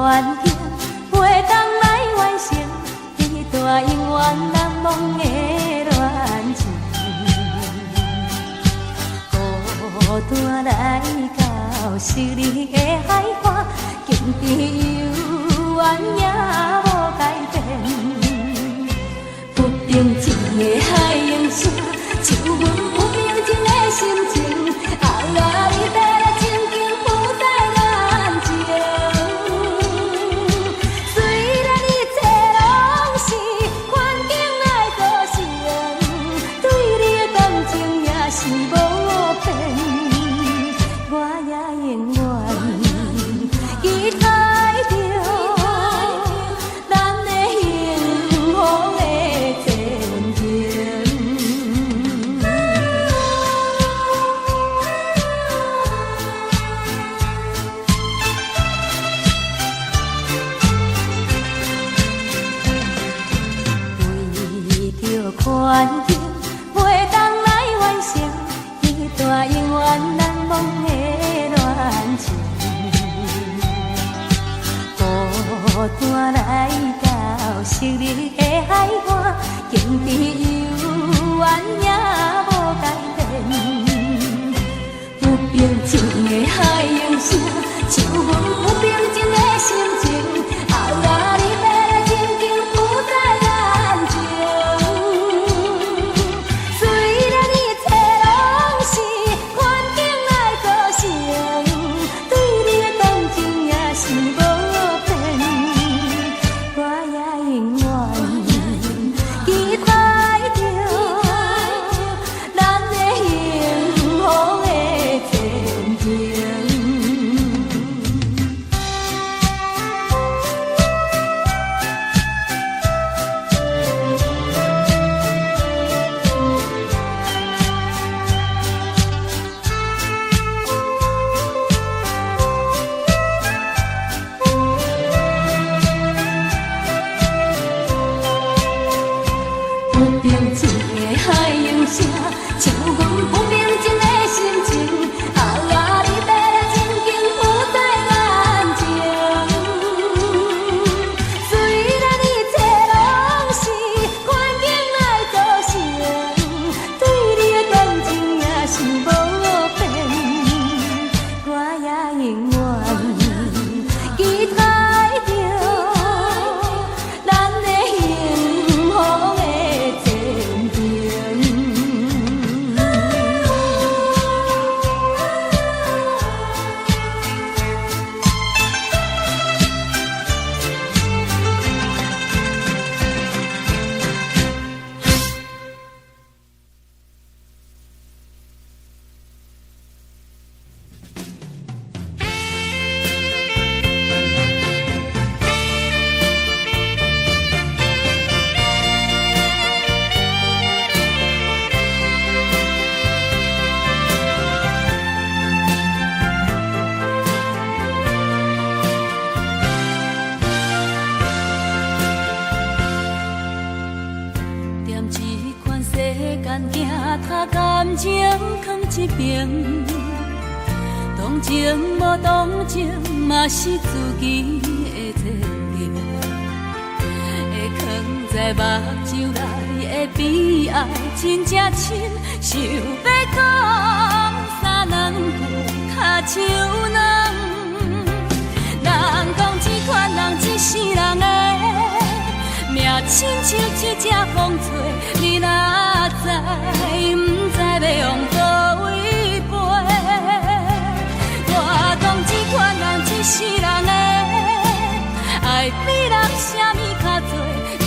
環境袂當來完成這段永遠難忘的戀情。孤單來到昔日的海岸，堅持猶原也無改變。不平靜的海湧聲，像阮不平靜的心情。啊啊，離別的情景浮在眼前。雖然一切攏是環境來造成，對你的感情也是無變，我也永遠期待著咱的幸福的前景。為著環境袂當來完成這段永遠難忘的戀情。孤單來到昔日的海岸，堅持猶原也無改變。不平靜的海湧聲，像阮不平靜的心情。啊啊，離別的情景浮在眼前。雖然一切攏是環境來造成，對你的感情也是無變，我也永遠期待著咱的幸福的前景。不平靜的海湧聲，像阮不平靜的心情。啊啊，離別的情景浮在眼前。雖然一切攏是環境來造成，對你的感情也是無變，我也永遠期待著咱的幸福的前景。踮這款世間行，他感情囥一邊，同情無同情嘛是自己的責任。會囥在目睭內的悲哀真正深，想欲講三兩句跤手軟。人講這款人這世人的命，親像一隻風吹，你若知，毋知欲往佗位飛。我講這款人這世人的愛比人啥物較濟，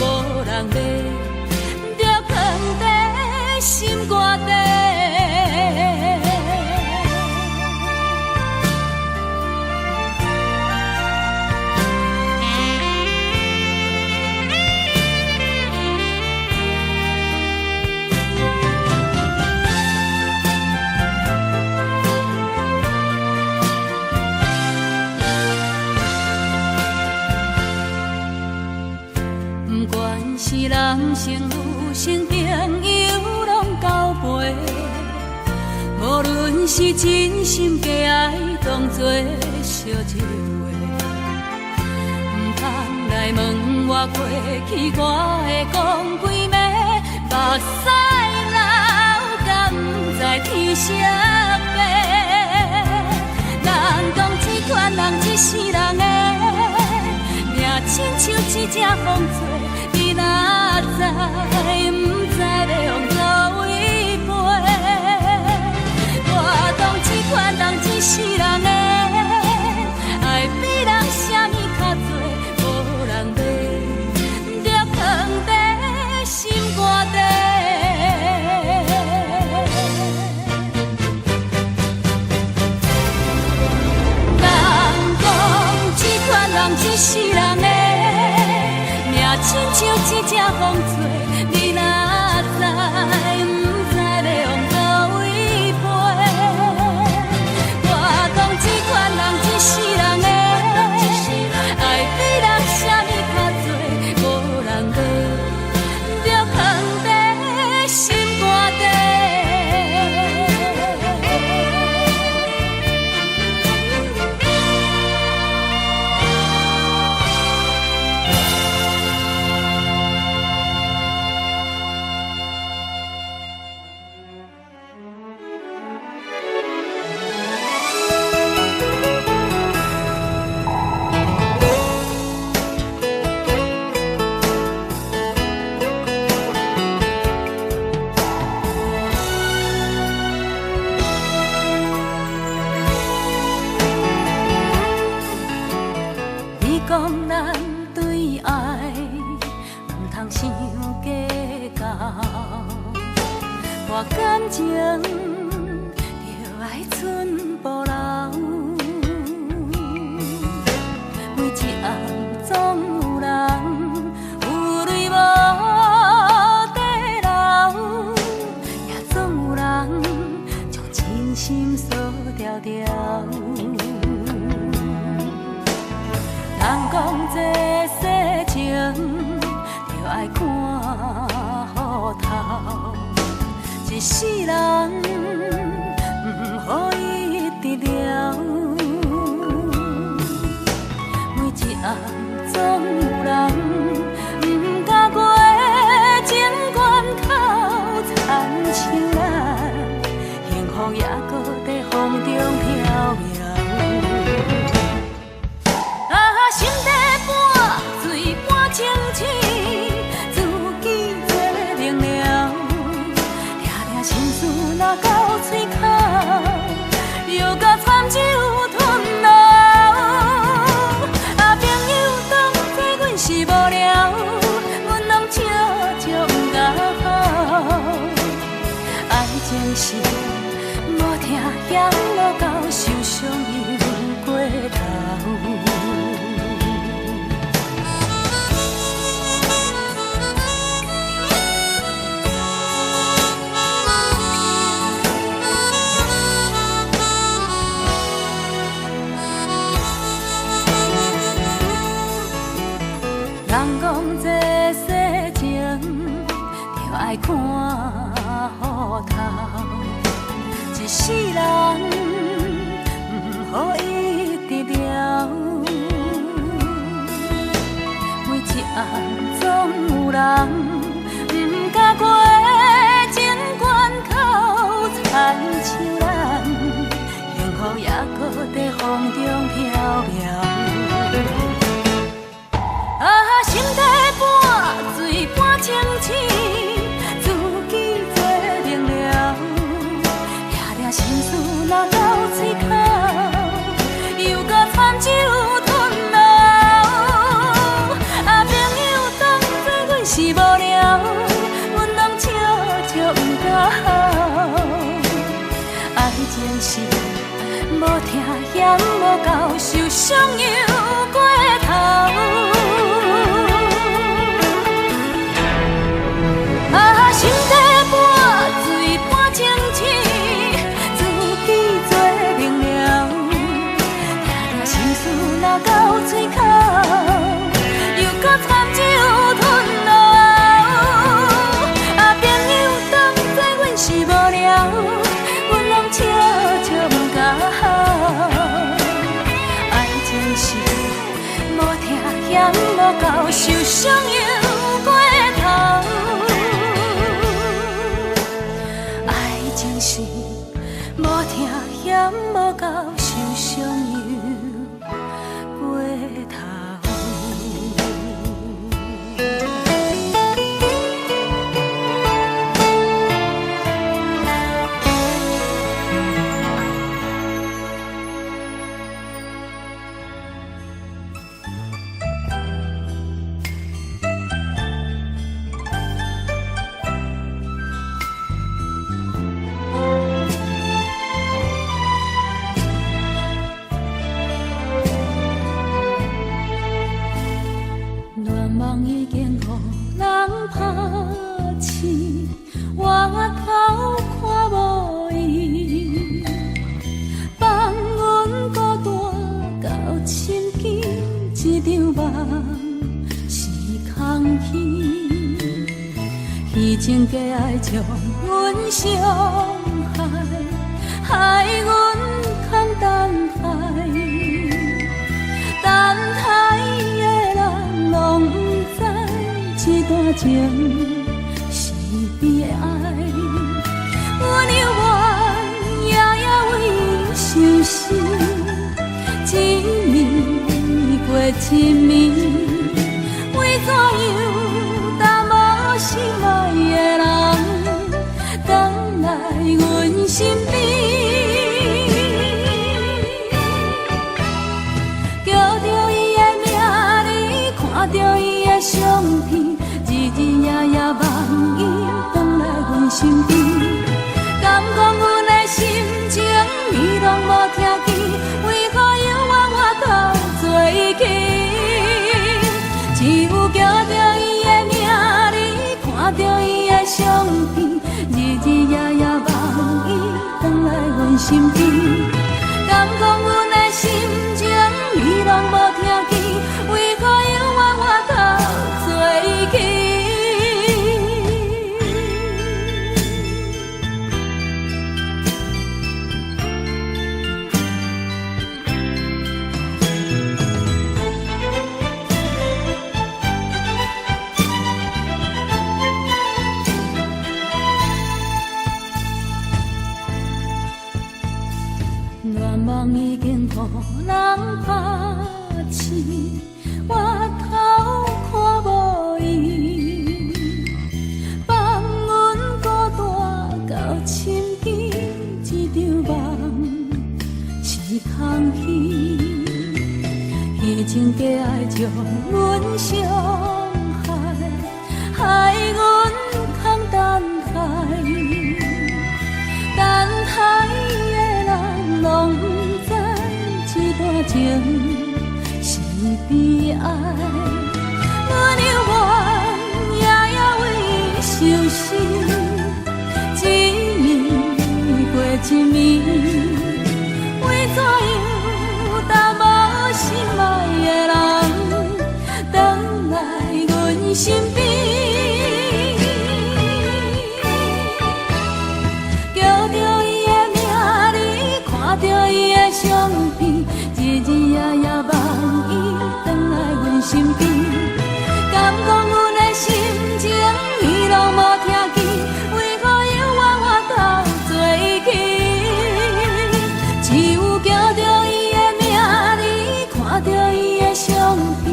無人欲，著囥佇心肝底。不管是男性、女性、朋友攏交陪，無論是真心假愛，當作相一回。我過去我會講幾暝，目屎流，敢知天色白？人講這款人這世人的命，親像一隻風吹，你若知，毋知欲往佗位飛。我當這款人這世人的愛比人啥物較濟，無人欲，著囥佇心肝底。人講這款人這世人的命，親像一隻風吹，你若知，毋知欲往佗位飛。我講這款人這世人的愛比人啥物較濟，無人欲，著囥佇心肝底。你講咱對愛毋通傷計較，博感情著愛寸步留。每一暗總有人有淚無地流，也總有人將真心鎖牢牢。人講這世情，著愛看予透，一世人毋予一直聊。每一暗總有人毋甘過情關口，親像咱幸福猶閣佇風中飄搖。啊，心底半醉半清醒，自己做明了。聽聽心事若到喙口，又共參酒吞落。啊，朋友當作阮是無聊，阮攏笑笑毋敢哭。愛情是無疼嫌無夠，受傷又過頭。人講這世情，著愛看予透，一世人毋予一直聊。每一暗總有人毋甘過情關口，親像咱幸福猶閣佇風中飄搖。啊，心底半醉半清醒，自己做明了。聽聽心事若到喙口，又共參酒吞落。啊，朋友當作阮是無聊，阮攏笑笑毋敢哭。愛情是無疼嫌無夠，受傷又過頭。啊，心底半醉半清醒，自己做明了。聽聽心事若到喙口，又閣參酒吞落。啊，朋友當作阮是無聊，阮攏笑笑毋敢哭。愛情是無疼嫌嫌無夠，受傷又過頭。愛情是無疼嫌無夠，受傷又過頭。願望已經予人拋棄，回頭看無伊，放阮孤單到深更，一場夢是空虛。虛情假愛將阮傷害，害阮空等待，等待的人攏毋知，這段情是悲哀。阮猶原夜夜為伊傷心，一暝過一暝，為怎樣淡薄心愛的人，轉來阮身邊？叫著伊的名字，看著伊的相片，日日夜夜望伊轉來阮身邊。敢講阮的心情，你攏無聽見，為何猶原我斗做去？只有叫著伊的名字，看著伊的相片，日日夜夜望伊轉來阮身邊。敢講阮的心情，你攏無聽見，為何猶原我斗做去？願望已經予人拋棄，回頭看無伊，放阮孤單到深更，一場夢是空虛。虛情假愛將阮傷害，害阮空等待，等待的人攏毋知，這段情是悲哀。阮猶原夜夜為伊傷心，一暝過一暝，為怎樣淡薄心愛的人，轉來阮身邊？叫著伊的名字，看著伊的相片，日日夜夜望伊轉來阮身邊。敢講阮的心情，伊攏無聽見，為何猶原我斗做去？只有叫著伊的名字，看著伊的相片，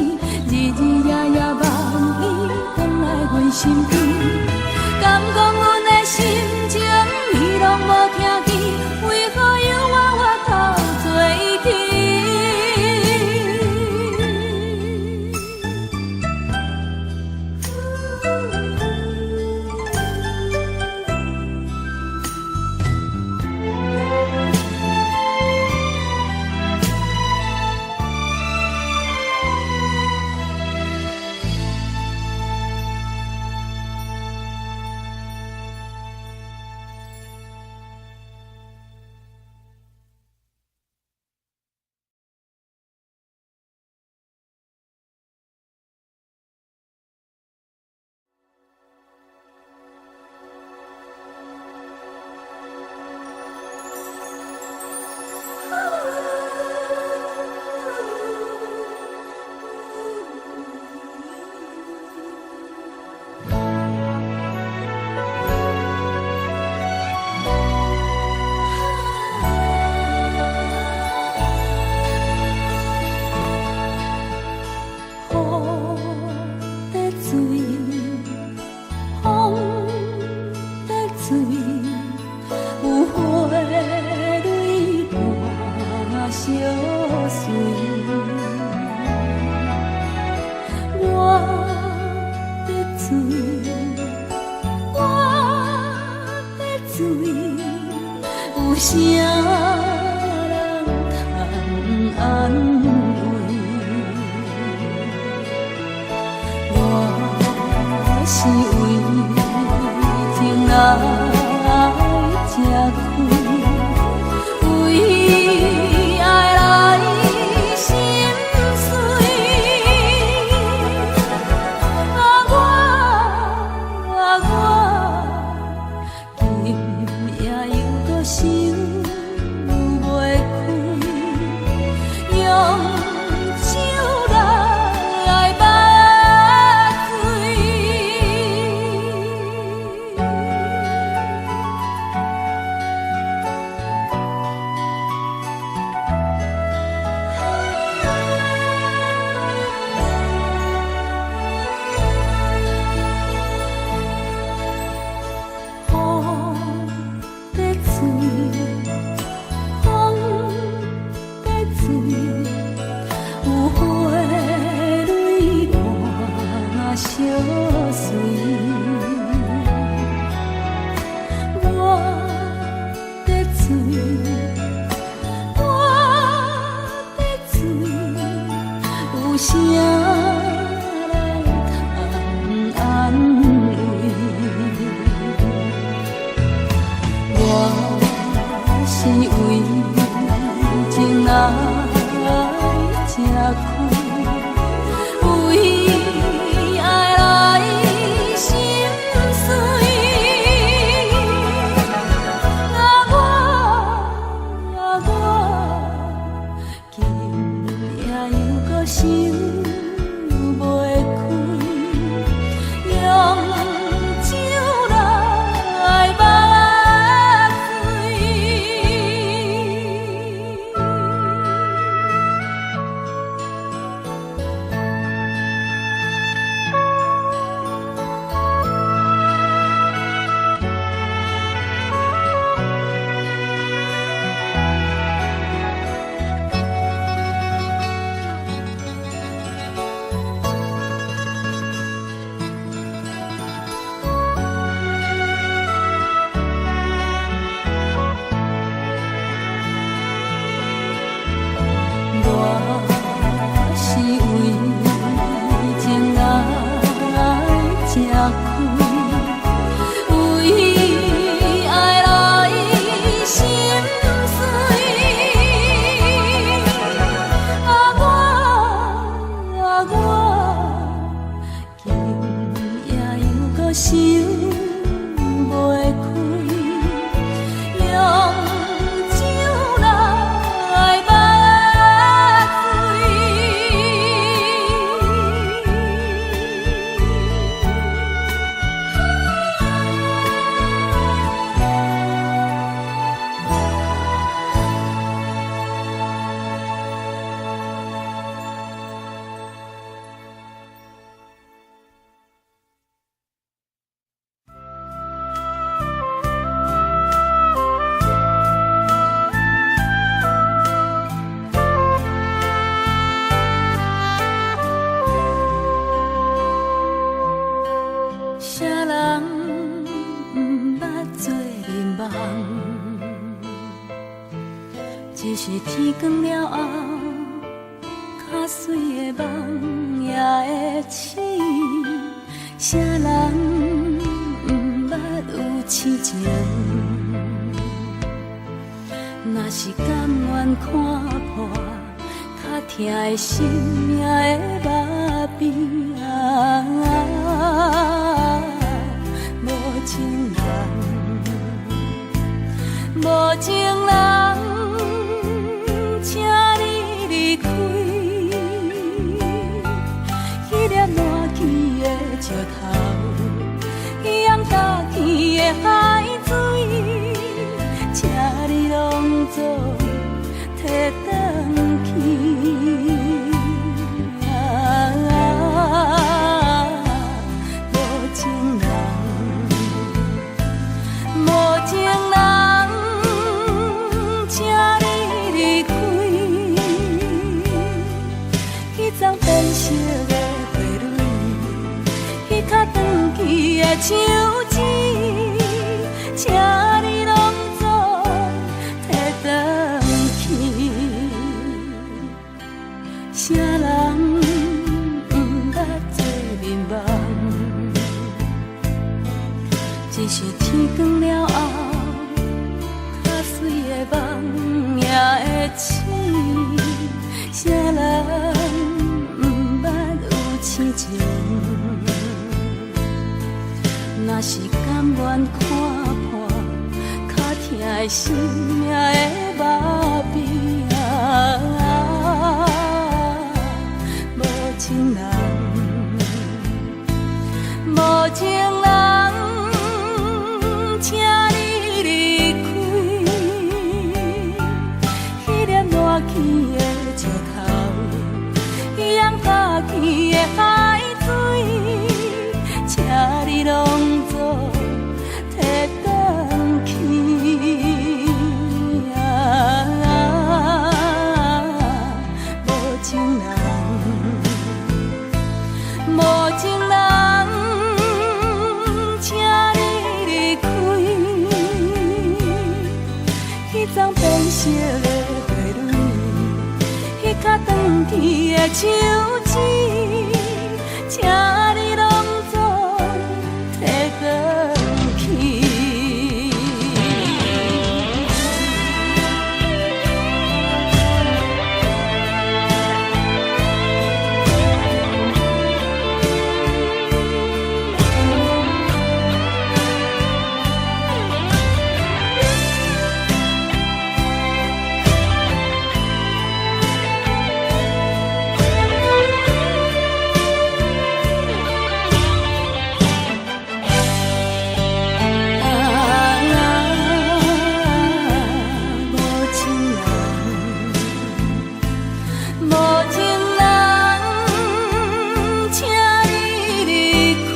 日日夜夜望伊轉來阮身邊。敢講阮的心情，你攏無聽見，為何猶原我斗做去？啥人通安慰？我是為情來這開，為愛來心碎。啊我啊我，今夜猶閣想袂開，用酒來捌醉。風在吹，風在吹，有花蕊伴相隨。我在醉，我在醉，有啥人通安慰？我是為情來這開，為愛來心碎。啊我啊我，今夜猶閣想袂開，用酒來捌醉。我是為情來這開，為愛來心碎。啊我啊我，今夜猶閣想袂開，用酒來捌醉。啥人毋捌做眠夢？只是天光了後，較媠的夢也會醒。啥人毋捌有痴情？若是甘願看破較疼的心也會目邊。無情人，無情人，請你離開。彼粒爛去的石頭，淹干去的海水，請你攏總提轉去。啊，無情人，無情人，請你離開。彼層變色的花蕊，彼較斷去的手指，請你攏總提人毋捌做眠夢？只是天光了後，較媠的夢也會醒。啥人毋捌有痴情？若是甘願看破，較疼的心也會麻痹啊！無情人，無情人，請你離開。彼粒爛去的石頭，淹干去的海水，請你攏總提轉去。啊，無情人，無情人，請你離開。彼鬃變色的花蕊，彼跤斷去的手指，請你攏總提轉去。啊，無情人，無情人，請你離開。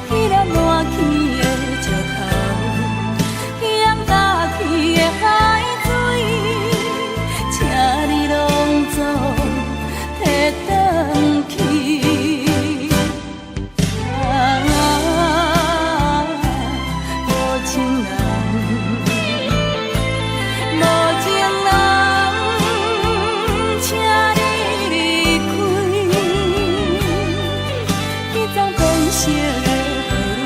彼粒爛去的石頭，淹干去的海水，請你攏總提轉去。啊，無情人，無情人，請你離開。彼鬃變色的花蕊，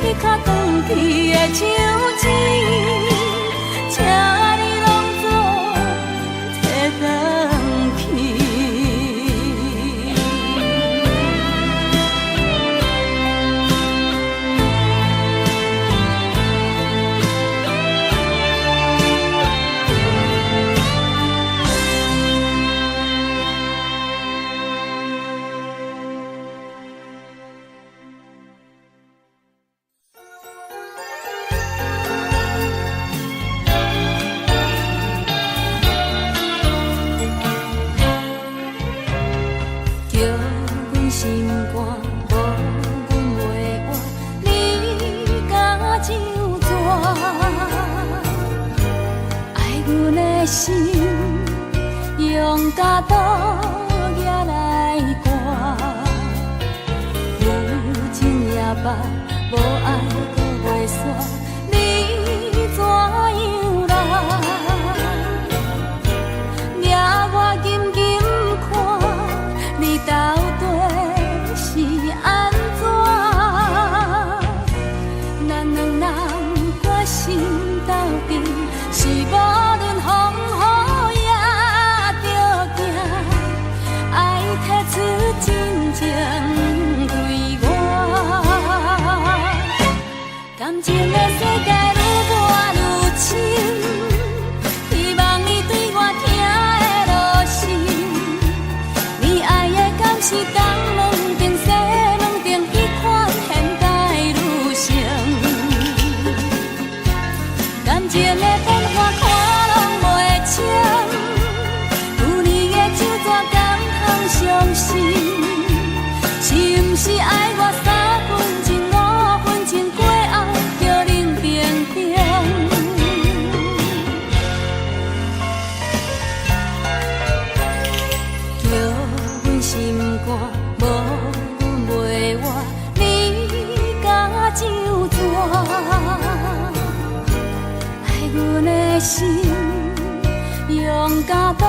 彼跤斷去的手指，請你攏總提轉去。叫阮心肝，無阮袂活，你敢怎怎？愛阮的心，用鉸刀举來割，有情也罷，無愛閣袂散，你怎樣啦？掠我緊緊看，你到底是按怎？咱兩人決心鬥陣，是無論風雨也著行，愛提出真情對我。感情的世界愈抹愈深，希望你對我疼會落心。你愛的敢是東門町西門町彼款現代女性？感情的變化看攏袂清，舊年的酒怎甘通傷心？是毋是愛我3分情5分情過後就冷冰冰？叫阮心肝，無阮袂活，你敢怎怎？愛阮的心，用鉸刀。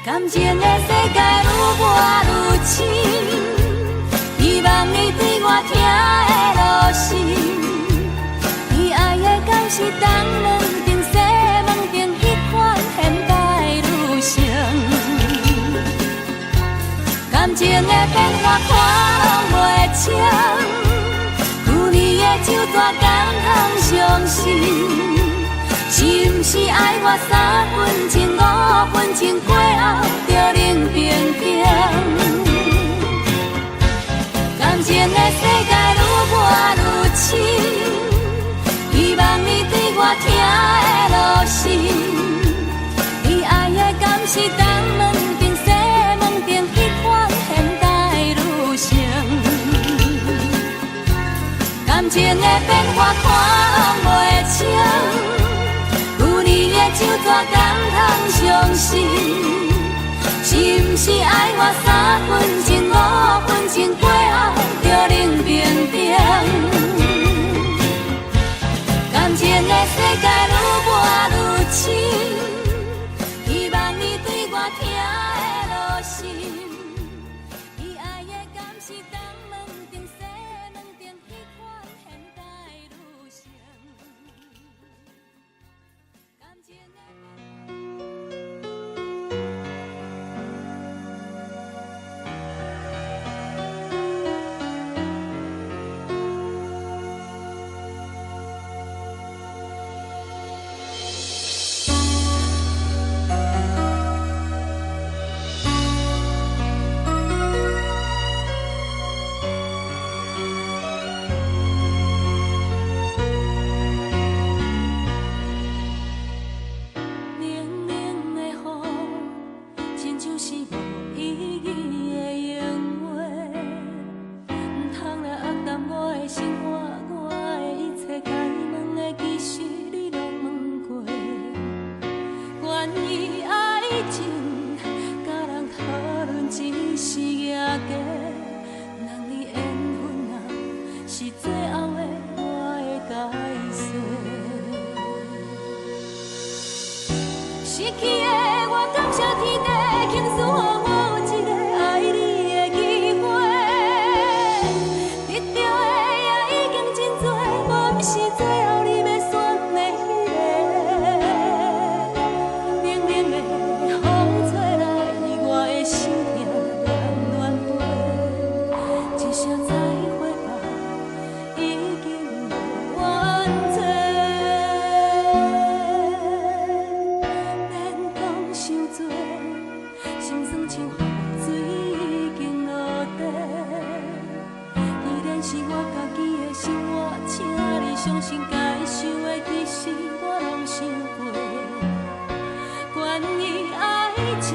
感情的世界愈抹愈深，希望你對我疼會落心。你愛的敢是東門頂西門頂彼款現代女性？感情的變化看攏袂清，舊年的酒怎甘通傷心？是毋是愛我三分情五分情過後就冷冰冰？感情的世界愈抹愈深，希望你對我疼會落心。你愛的敢是東門頂西門頂彼款現代女性？感情的變化看攏袂清，舊年的酒怎甘通傷心？是毋是愛我三分情五分情過後就冷冰冰？感情的世界愈抹愈深，希望你對我疼會落心。你愛的敢是東門頂西門頂彼款現代女性？感情的。冷冷的雨，親像是無意義的閒話，毋通來壓淡我的生活，我的一切該問的，其實你攏問過。關於愛情，佮人討論只是贏家，人的緣分啊，是最後的我的解釋。失去的我感謝天地，傾賜予我有一個愛你的機會。得著的也已經真濟，我毋是最後你欲選的彼个。冷冷的風吹來，我的心痛暖暖飛，一聲再會吧，已經無完成。免講傷濟，心酸像雨水已經落地。既然是我家己的生活，請你相信該想的，其實我攏想過。關於愛情，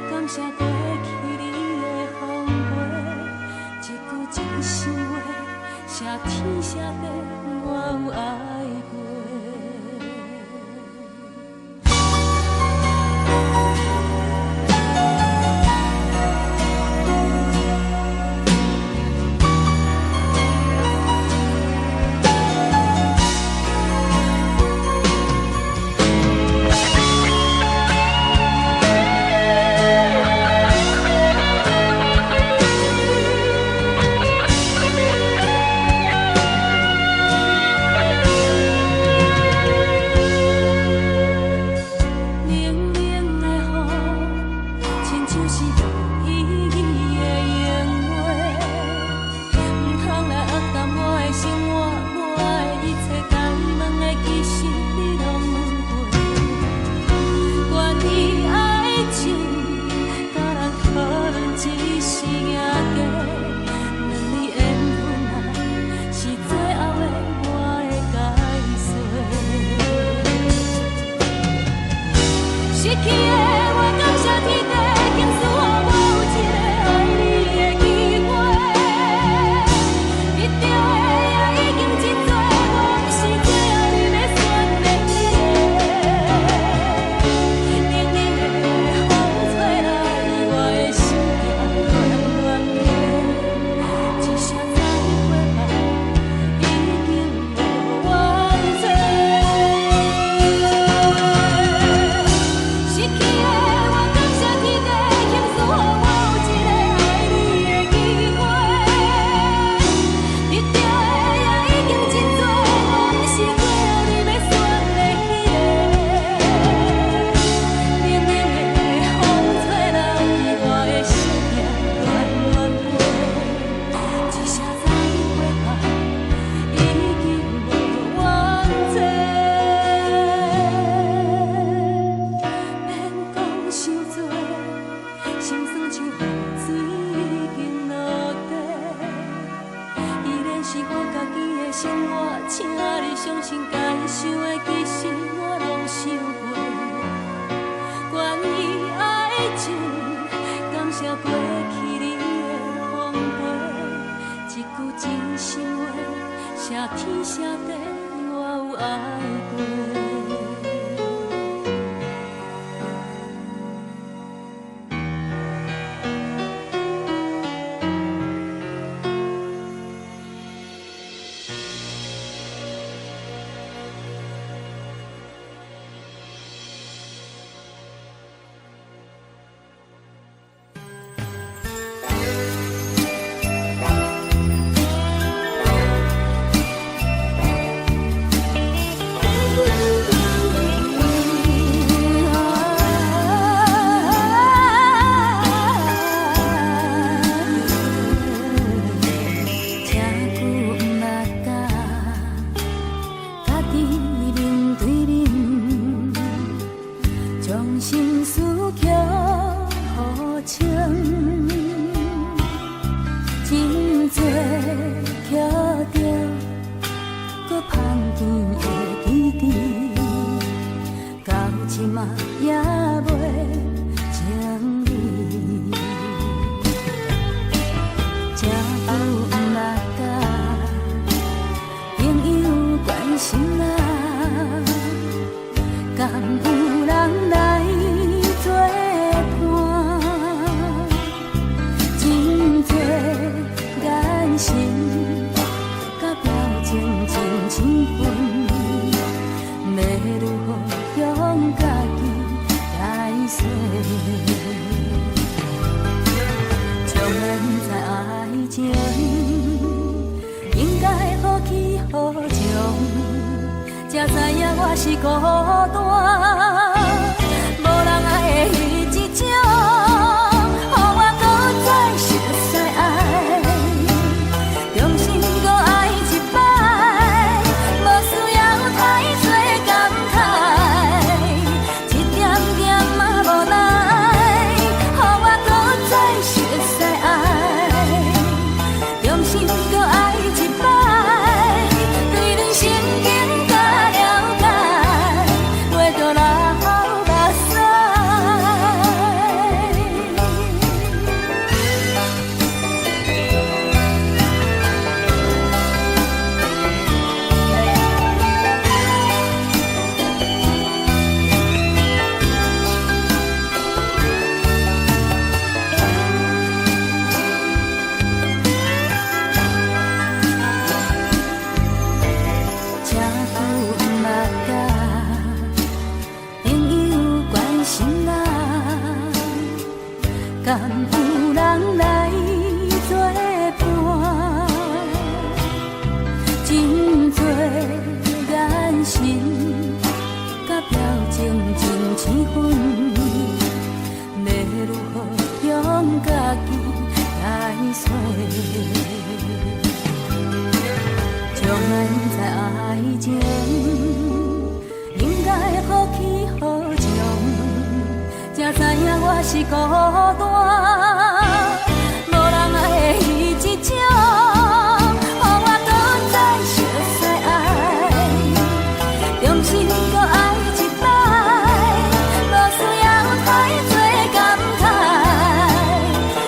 感謝過去你的風波，一句真心話，謝天謝地，我有愛過。請你相信，敢想的其實我攏想過。關於愛情，感謝過去你的奉陪，一句真心話，謝天謝地，我有愛過。這久毋捌甲家己面對面，將心事抾予清，真濟曲折，閣香甜的記憶，到這馬也袂整理。這久毋捌甲朋友關心啊，敢有人來作伴？真濟眼神佮表情真情分，欲如何向家己解釋？纵然知愛情應該好起好將，才知影我是孤單，無人愛的彼一種，予我閣再熟似愛，重新閣愛一擺，無需要太濟感慨，一點點嘛無奈，予我閣再熟似愛，重新閣愛一擺，對恁心境較了解，袂閣流目屎。這久毋捌甲朋友關心啊，敢有人來作伴？真濟眼神佮表情真生分，欲如何向家己解釋？縱然知愛情應該好起好將，才知影我是孤單，無人愛的彼一種，予我閣再熟似愛，重新閣愛一擺，無需要太濟感慨，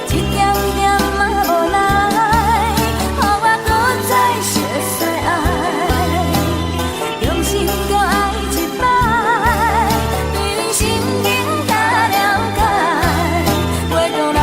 一點點嘛無奈，予我閣再熟似愛，重新閣愛一擺，對恁心境較了解，袂閣流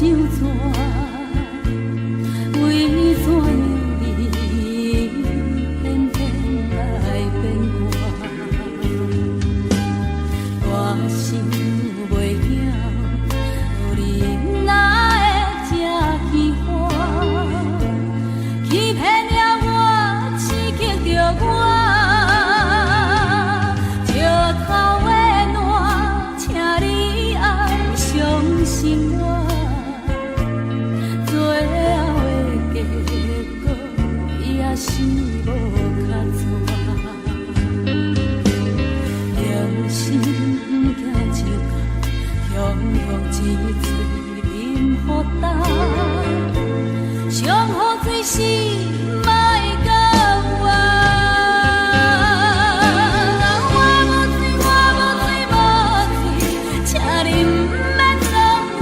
泉，為怎樣你偏偏來變卦？我想袂曉，你哪會這奇怪？欺騙了我，刺激著我，石頭的爛，請你愛相信我。最後的結果也是無較逝。用心毋驚手甲，雄雄一喙忍予焦，上好水是莫甲我。我無醉，我無醉，無醉，請你毋免同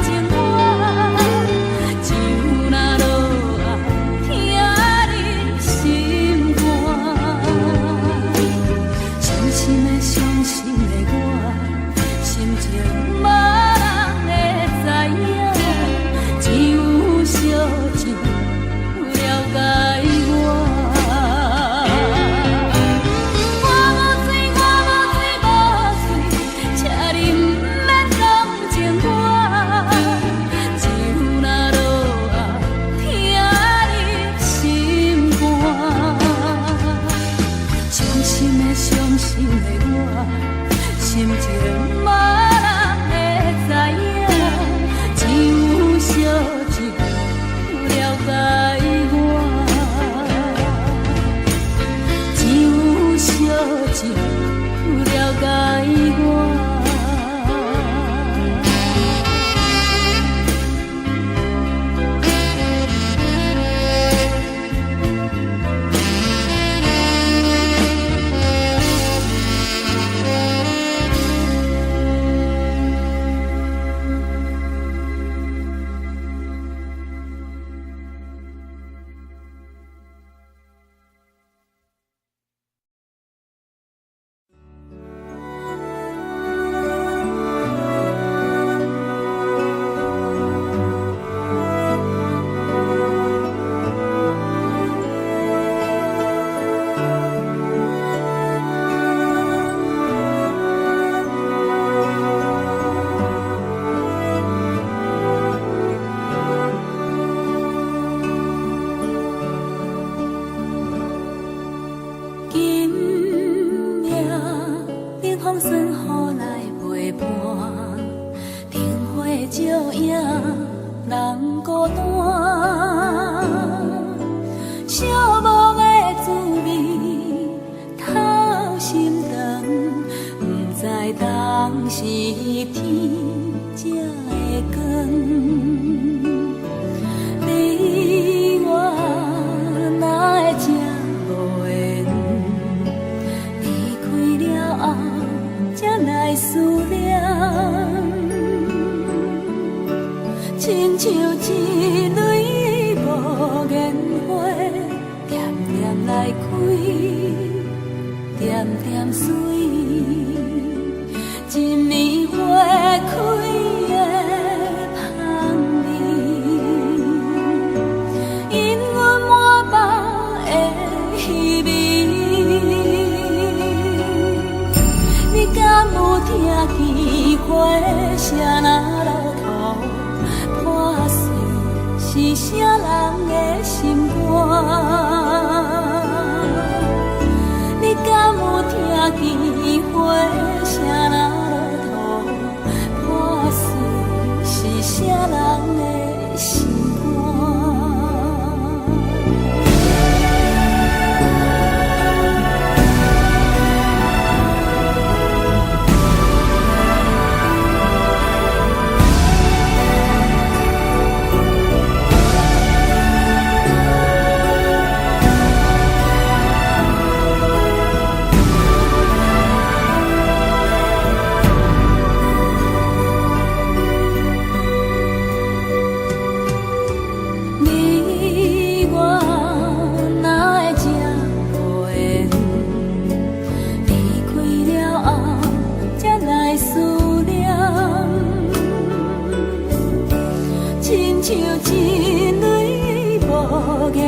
情我。酒若落後，疼你心肝。傷心的，傷心的我，心情無人會知影，只有燒酒了解我。我無醉，我無醉，無醉，請你毋免同情我。酒若落後，疼你心肝。傷心的，傷心的我，心情無人會知影，只有燒酒了解我。只有燒酒了解我。今夜冷風酸雨來陪伴，燈火照影人孤單。寂寞的滋味透心腸，不知當時天才會光。你我哪會這無緣？離開了後，才來思念。親像一蕊無言花，恬恬來開，恬恬隨。一暝花開的香味，氤氲滿目的稀微。你敢有聽見花聲若落土破碎，是啥人的心肝？你敢有聽見花聲若落土破碎，是啥人的心肝？像一蕊無言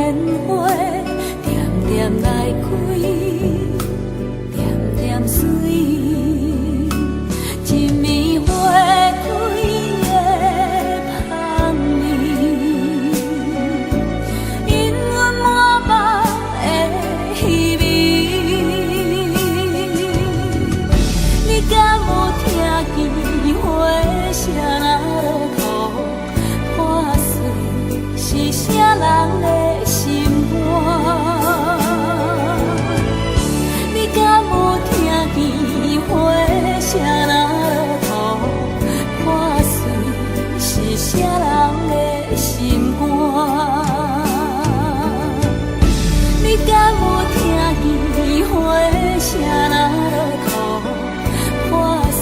花，恬恬來開，恬恬隨，一暝花開的香味，氤氲滿目的稀微。你敢有聽見花聲若落土破碎，是啥人的心肝？你敢有聽見花聲若落土破碎，是啥人的心肝？你敢有聽見花聲若落土破碎，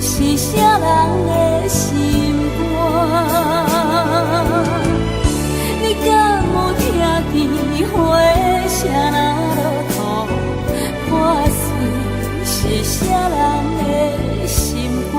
是啥人的心肝？你敢有聽見花聲若落土破碎，是啥人的心肝？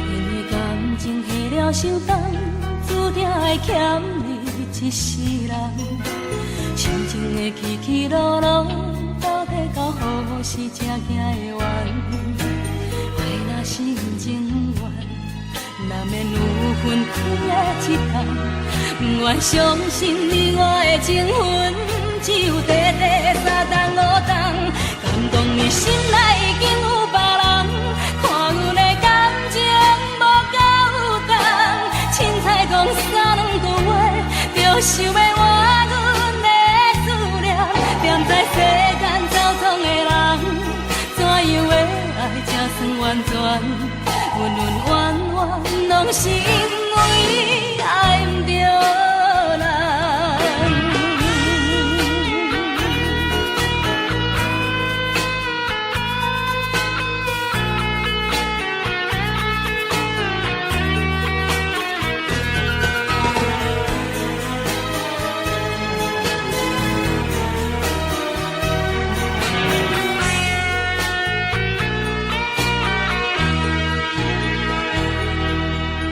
因為感情下了傷重，注定會欠你一世人。深情的起起落落，到底到何時才行會完？愛若是毋情願，難免有分開的一天。不願相信你我的情分，只有短短三冬五冬。敢講你心內已經有別人，看阮的感情無夠重，凊彩講三兩句話，就想欲換阮的思念。踮在世間走創的人，怎樣的愛才算完全？恩恩怨怨，攏是因為愛毋著人。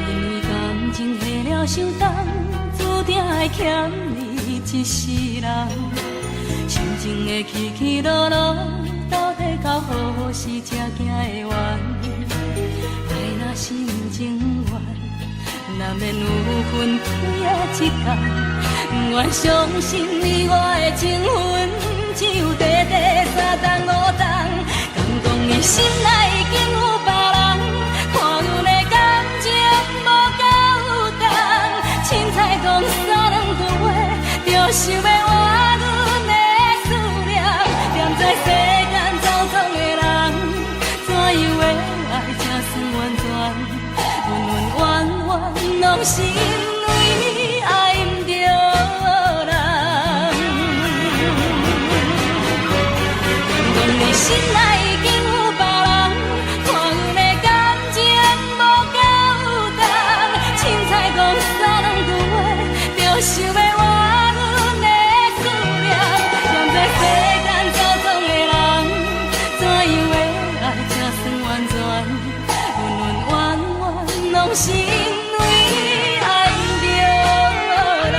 因為感情下了傷重，注定會欠你一世人。深情的起起落落，到底到何時才行會完？愛若是毋情願，難免有分開的一天。不願相信你我的情分，只有短短三冬五冬。敢講你心內已經有別人，看阮的感情無夠重，凊彩講三兩句話，就想欲換阮的思念。踮在世間走創的人，怎樣的愛才算完全？恩恩怨怨，攏是因為愛毋著人。敢講你心內已經有別人，看阮的感情無夠重，凊彩講三兩句話，就想欲換阮的思念。踮在世間走創的人，怎樣的愛才算完全？恩恩怨怨，攏是因為愛毋著人。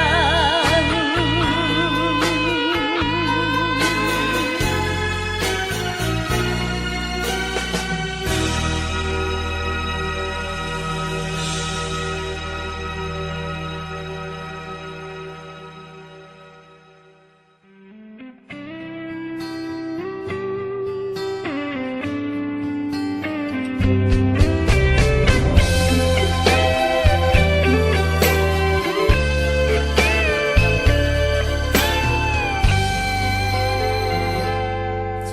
这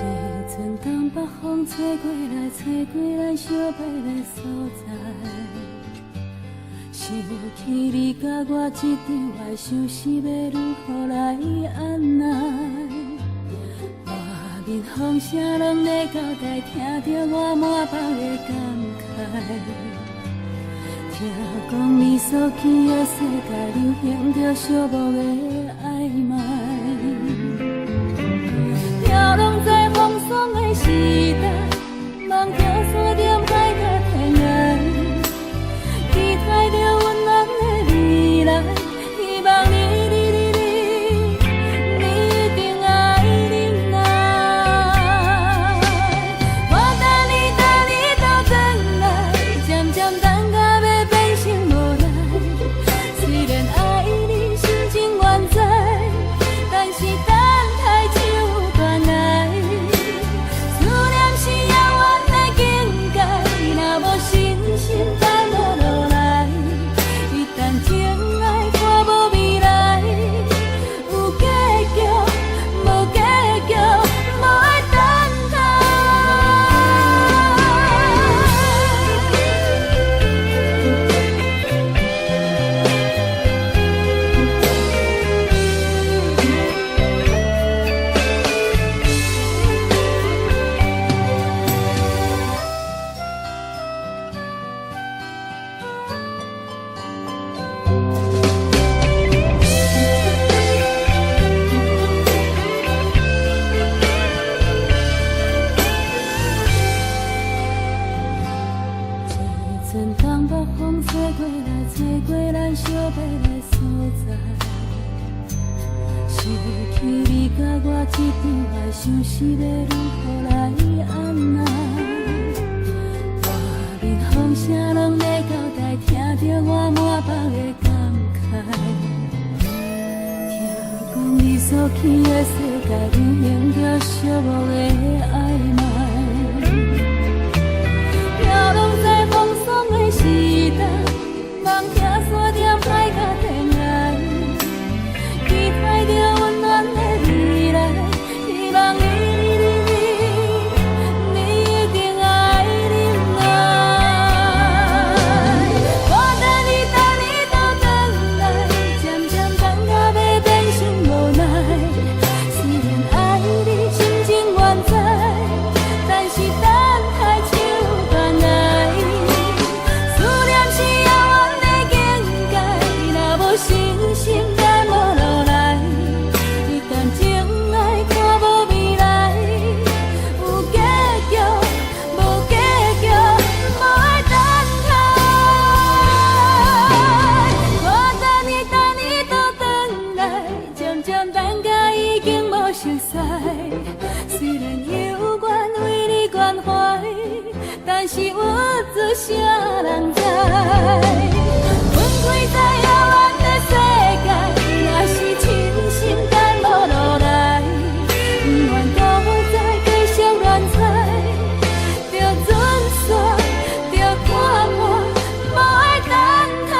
阵东北风吹过来，吹过咱相爱的所在。想起你佮我这场爱，相思欲如何来按捺？外面风声拢咧交代，听著我满腹的感慨。听讲你所去的世界，流行著寂寞的暧昧。飘浪在风霜的时代，望著山点海角天涯，期待著温暖的未来。希望你你你你，你一定愛忍耐。我等你等你倒轉來，漸漸等到欲變成無奈。雖然愛你心情原知，但是等待像斷崖。思念是遙遠的境界，若無信心等無落來。一旦情愛看無未來，有結局無結局，無愛等待。這陣東北風吹過來，吹過咱相愛的所在。想起你佮我這場愛，相思欲如何來按捺？外面風聲攏咧交代，聽著我滿腹的感慨。聽講你所去的世界，流行著寂寞的曖昧。飄浪在風霜的時代，望聽山點海角天涯，期待著溫暖的未來。希望你你你你，你一定愛忍耐。我等你等你倒轉來，漸漸等到欲變成無奈。雖然愛你心情原知，但是等待像斷崖。思念是遙遠的境界，若無信心等無落來。一旦情愛看無未來，有結局無結局，無愛等待。我等你等你倒轉來，漸漸等甲已經無熟似。雖然猶原為你關懷，但是鬱卒啥人知？分開在遙遠的世界，若是真心等無落來，不願閣再繼續亂猜，著準煞，著看破，無愛等待。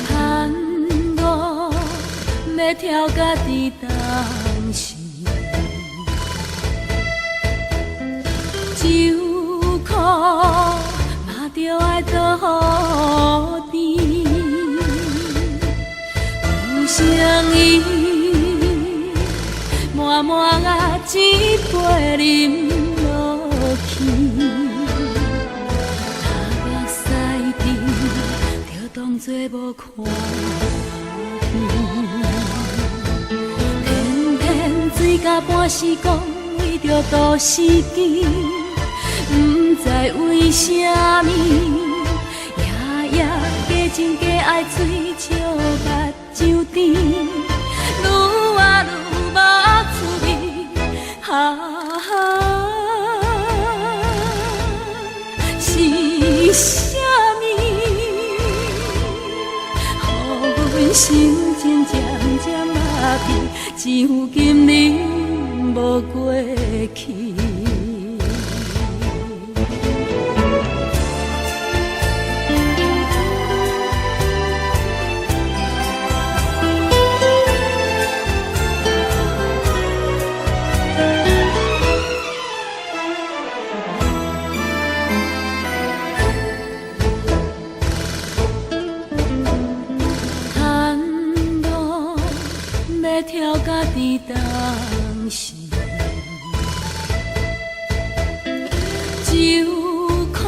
盼望欲跳家己当时，酒苦嘛著愛倒予甜。有相依，满满仔一杯啉落去，流目屎甜，就當作無看見。天天醉甲半死，講為著都市機，毋知為啥物，夜夜假情假愛，喙笑目睭甜，愈啊愈無趣味，哈，是啥物？予阮心情漸漸麻痹，只有今日無過去。探路欲跳甲伫当时，酒苦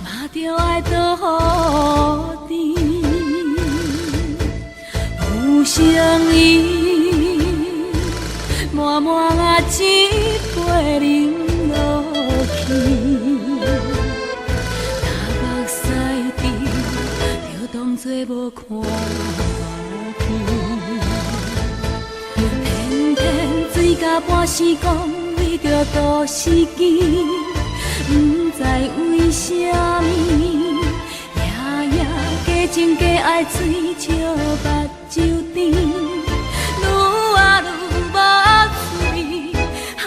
嘛著愛倒予甜，有相依，滿滿仔一杯啉落去，流目屎甜，就當作無看見。天天醉甲半死，講為著都市機，毋知為啥物，夜夜假情假愛，喙笑目睭甜，愈啊愈無趣味，哈，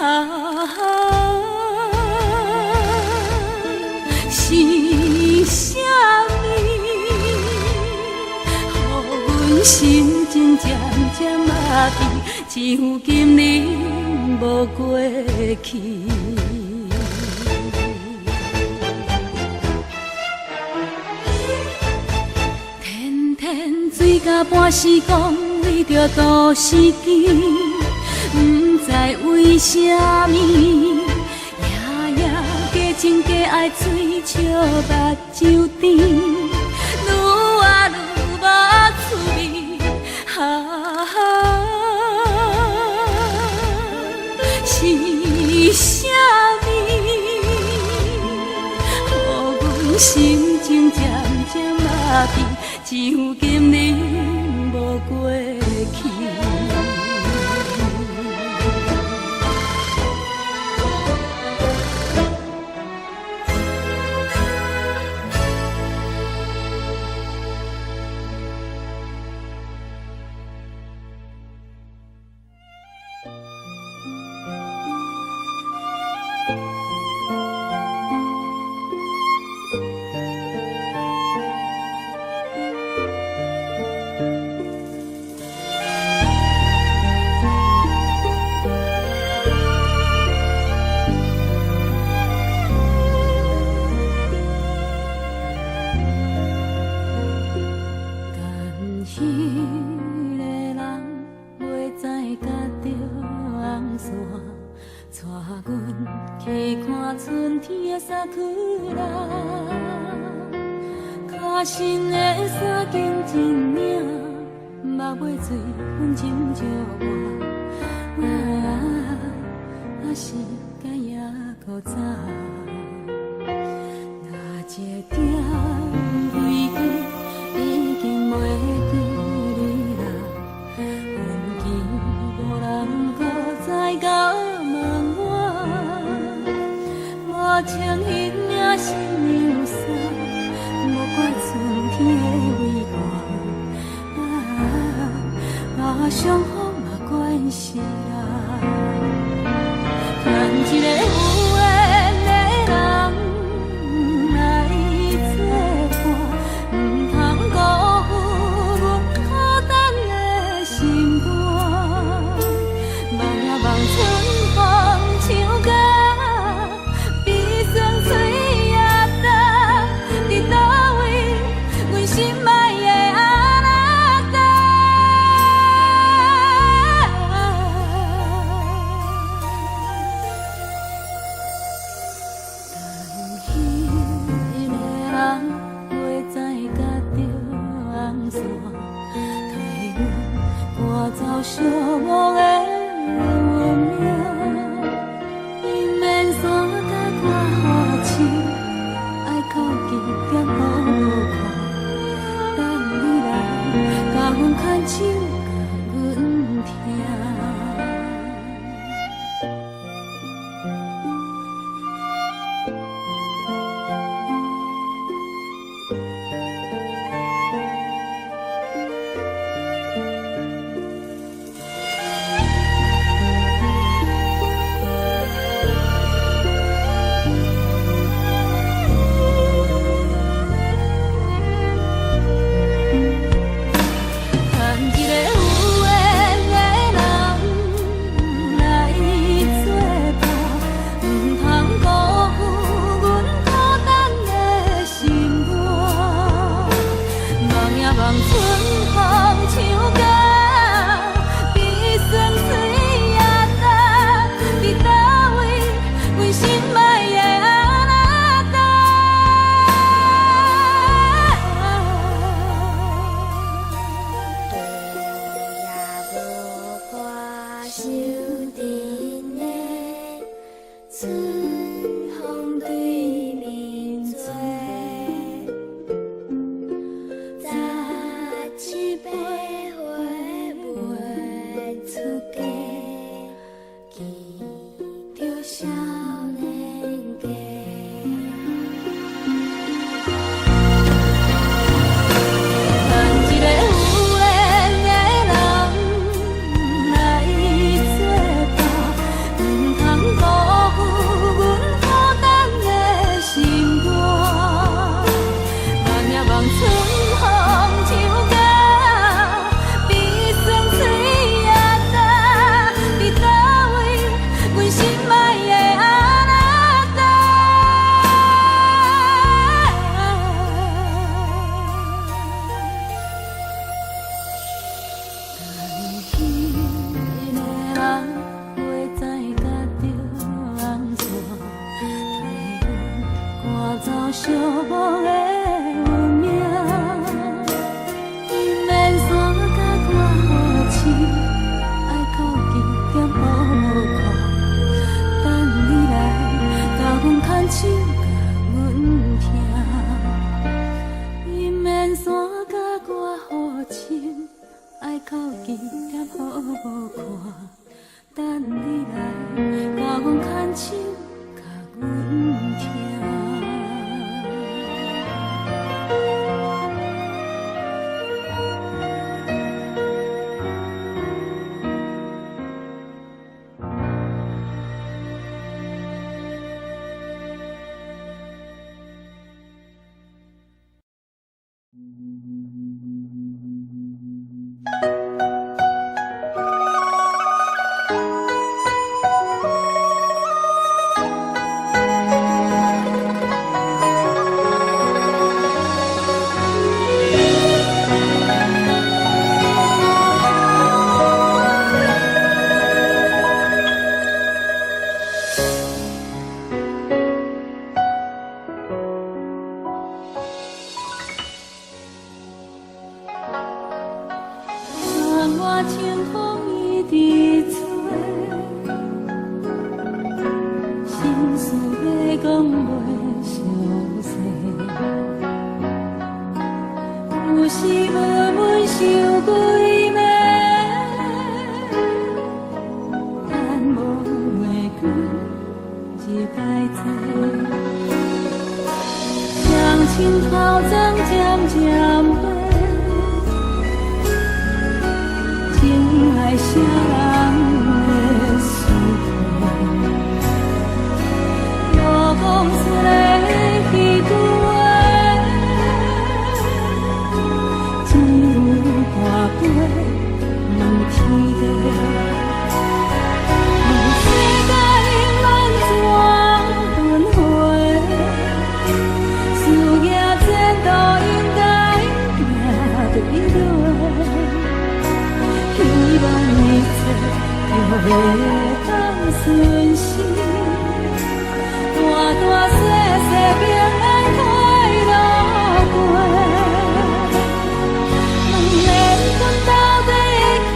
是啥物？予阮心情漸漸麻痹，只有今日無過去。天天醉甲半死，講為著都市機，毋知為啥物，夜夜假情假愛，喙笑目睭甜，愈啊愈無趣味，哈，是啥物？予阮心情漸漸麻痹，只有今日無過去。牵彼个人袂知甲著红线，带阮去看春天的桜。跤身的衫紧一领，目尾水分斟少半，啊，时间犹阁早。若一点危机已經袂記你啦，分期無人閣再共問我，無穿彼領新娘衫，無怪春天的微寒，啊，傷風嘛關係啦。牽一個有緣的人來作伴，毋通辜負阮苦等的心肝。望啊望春風唱歌，悲酸喙也干，佇佗位，阮心愛的阿那達。寂寞的運命。伊免煞共我予親，愛到極點予無看，等你來共阮牽手，共阮疼。盼一个有緣的人來做伴，毋通辜負阮孤單的心肝。望呀望春風樹間，悲酸水也干，佇佗位，阮心愛的阿那達。地也無歌守陣的，春風對面吹，十七八歲未出嫁，見著少年家。盼一個有緣的人來做伴，毋通辜負阮孤單的心肝。望呀望春風樹間，悲酸水也干，佇佗位，阮心愛的阿那達。等彼个人袂知甲著按怎，替阮趕走寂寞的運命。伊免煞共我予親，愛到極點予無看，等你來共阮牽手，共阮疼。伊免煞共我予親，愛到極點予無看，等你來共阮牽手，共阮疼。窗外清風一直吹，心事欲講袂詳細，有時問問想幾暝，等無袂記一擺坐。雙親頭鬃漸漸白，情愛誰人會相配？無講出的彼句話，只有大杯問天地。問世間永遠怎輪迴？事業前途應該行對對，希望一切就會當順心，大大細細平安快樂過。問緣分到底欠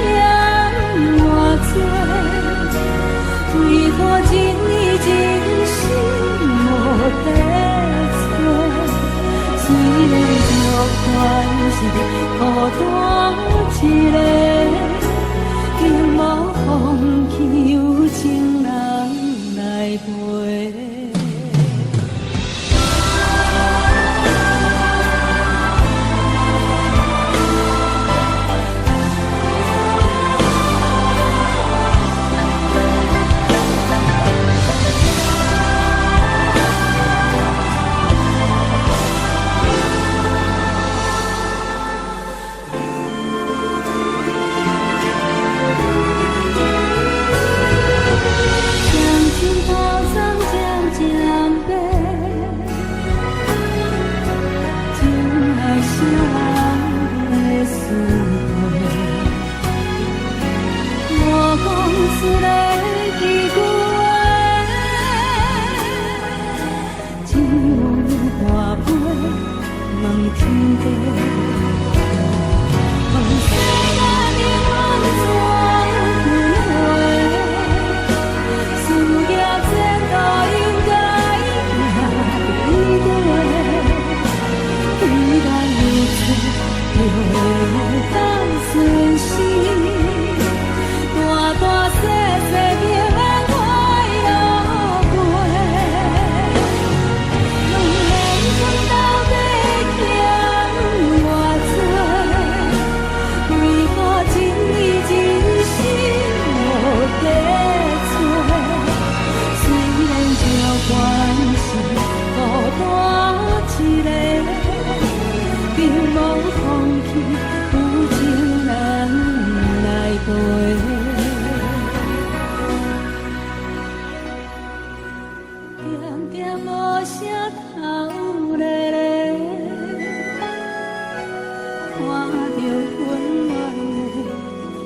连一句话，一碗半杯问天地。问世间永远怎轮回？事业前途应该行对对，既然如此，就会当顺时，大大细细平安快乐过。问人生到底欠偌济？为何情义真心无得找？虽然这关是孤单一个，并无放弃有情人来陪。点点无声头咧咧，看著温暖的土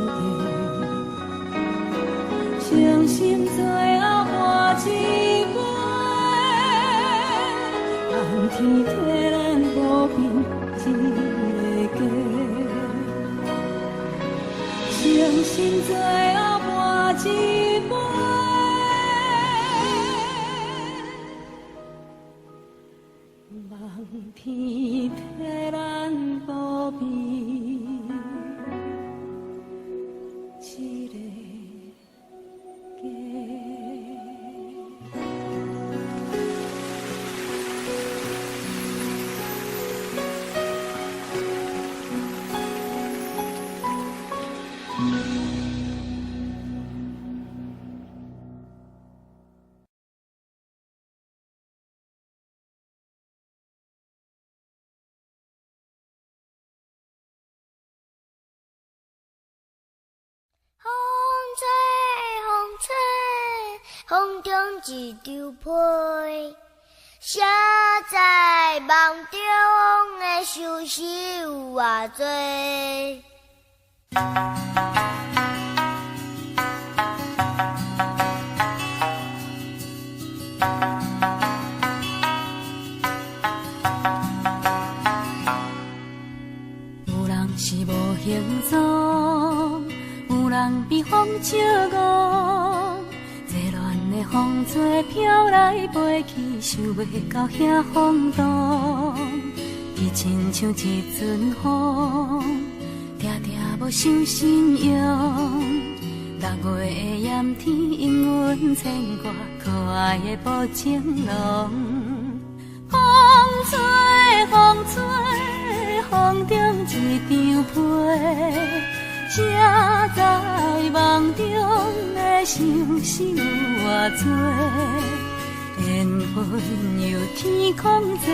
地，伤心最后换一杯，望天替咱保庇这个家。伤心最后换一杯，望天替咱保庇这个家。风吹，风吹，风中一张被，谁在梦中的相思有偌济？有人是无形踪，有人被风笑戆。这乱的风吹飘来飞去，想袂到遐风动。伊亲像一阵风，定定无守信用。六月的炎天，阴云牵挂可爱的布景龙。风吹，风吹，风中一张被，谁在梦中的相思有偌济？缘分由天空坐，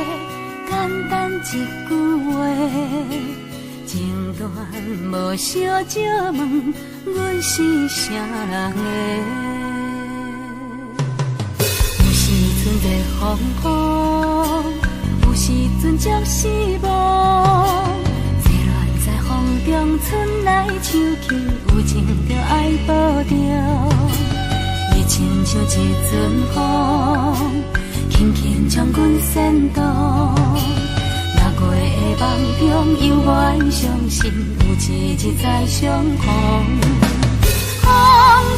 简单一句话，情断无相借问，阮是啥人的？有时阵热风风，有时阵将失望。这乱在风中春来秋去，有情就爱保重。伊亲像一阵风，轻轻将阮煽动。六月的梦中，犹原相信有一日再相逢。风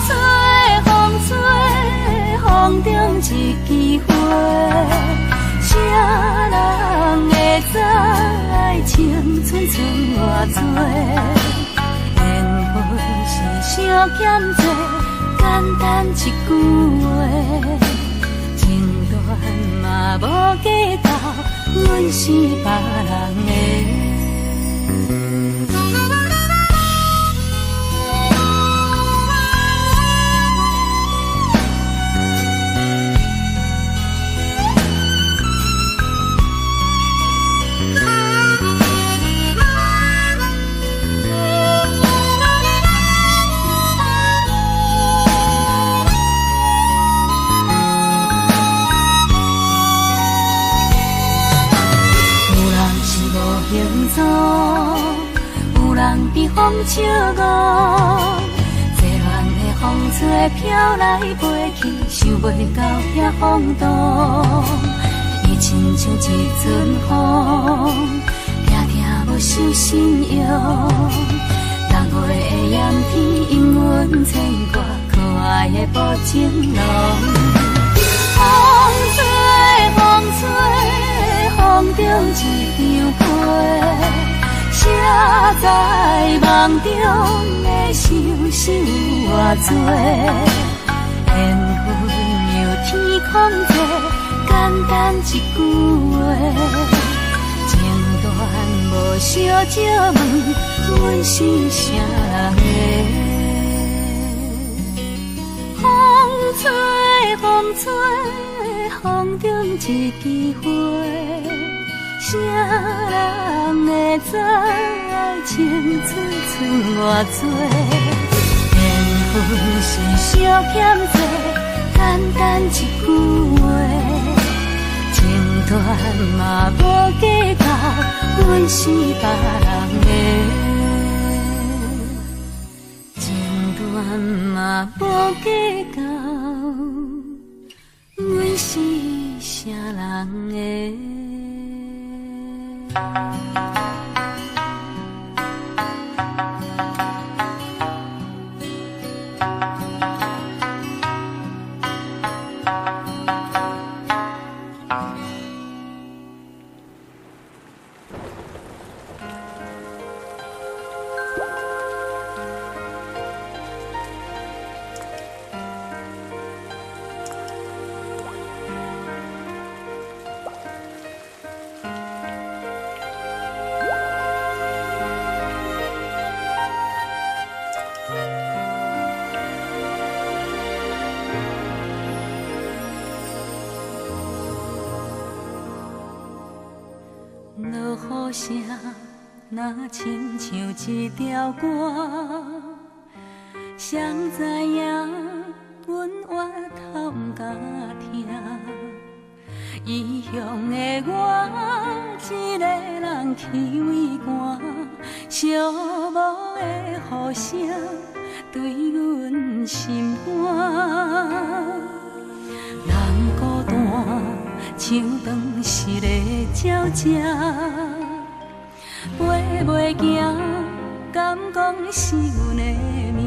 吹，风吹，风中一枝花，谁人会知青春剩偌济？缘分是相欠债，简单一句话，情断嘛无计较，阮是别人的。有人被风笑戆，这乱的风吹飄來飛去，想袂到遐風動。伊親像一陣風，聽聽無守信用。六月的炎天，永遠牽掛可愛的布景籠。風吹風吹，風中一張被，誰知夢中的相思有偌多？緣分由天空坐，簡單一句話，情斷無相借問，阮是啥人的？風吹風吹，風中一枝花，誰人會知青春剩偌多？緣分是相欠债，簡單一句話，情斷嘛無計較，阮是別人的。情斷嘛無計較，阮是啥人的？落雨聲，若親像一條歌，誰知影阮回頭毋敢聽。異鄉的我，一个人去畏寒，寂寞的雨聲對阮心肝。人孤單，像斷失的鳥只，飛袂行，敢講是阮的命。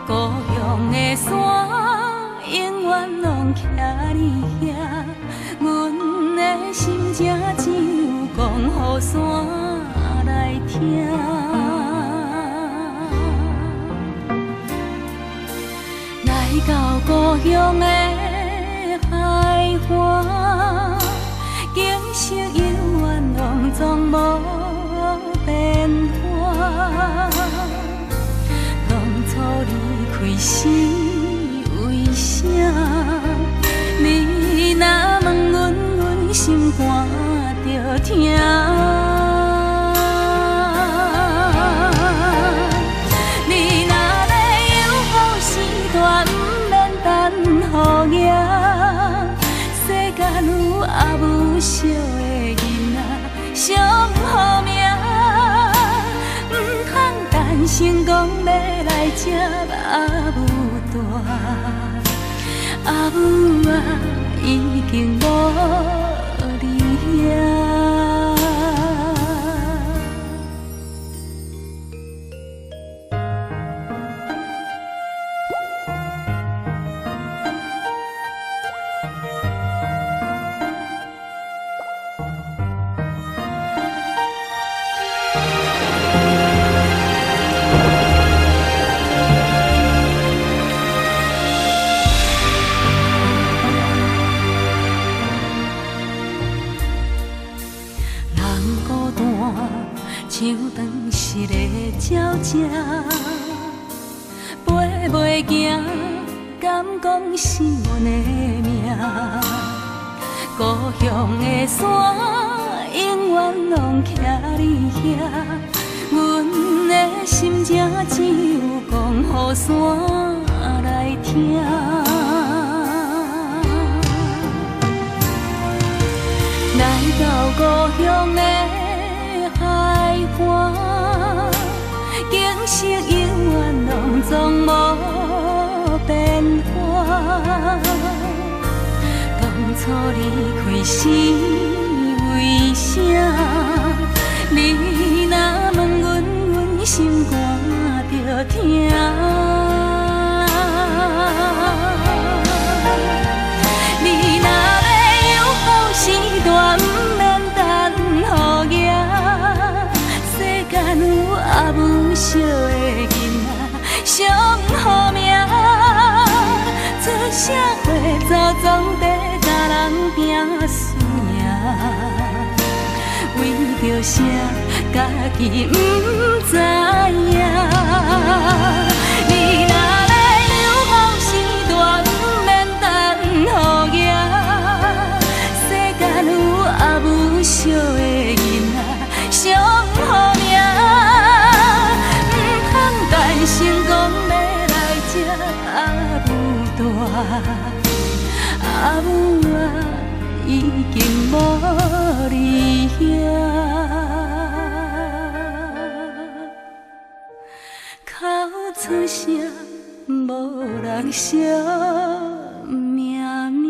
故鄉的山，永遠攏徛佇遐，阮的心情只有講予山來聽。來到故鄉的海岸，景色犹原攏總無變化。當初離開是為啥？你若問阮，阮心肝就疼。你若欲有好时代，毋免等雨影。世间有阿母惜的囡仔，上好命。毋通单身讲欲来接阿母大，阿母啊，已經無佇遐。人孤單，像斷失的鳥只，飛袂行，敢講是阮的命？故鄉的山，永遠攏徛佇遐，阮的心情只有講予山來聽。來到故鄉的海岸，景色色永遠攏總無變化。當初離開是為啥？你若問阮，阮心肝就疼。你若欲有好时代，毋免等雨行。世間有阿母惜的囡仔上好命，出社會走總得共人拼輸贏。為著啥家己毋知影？你若欲有好時代，毋免等雨行。世間有阿母惜的囡仔上好命，毋通擔心講欲來接阿母大，阿母啊已經無佇遐。哭出聲，無人惜命命。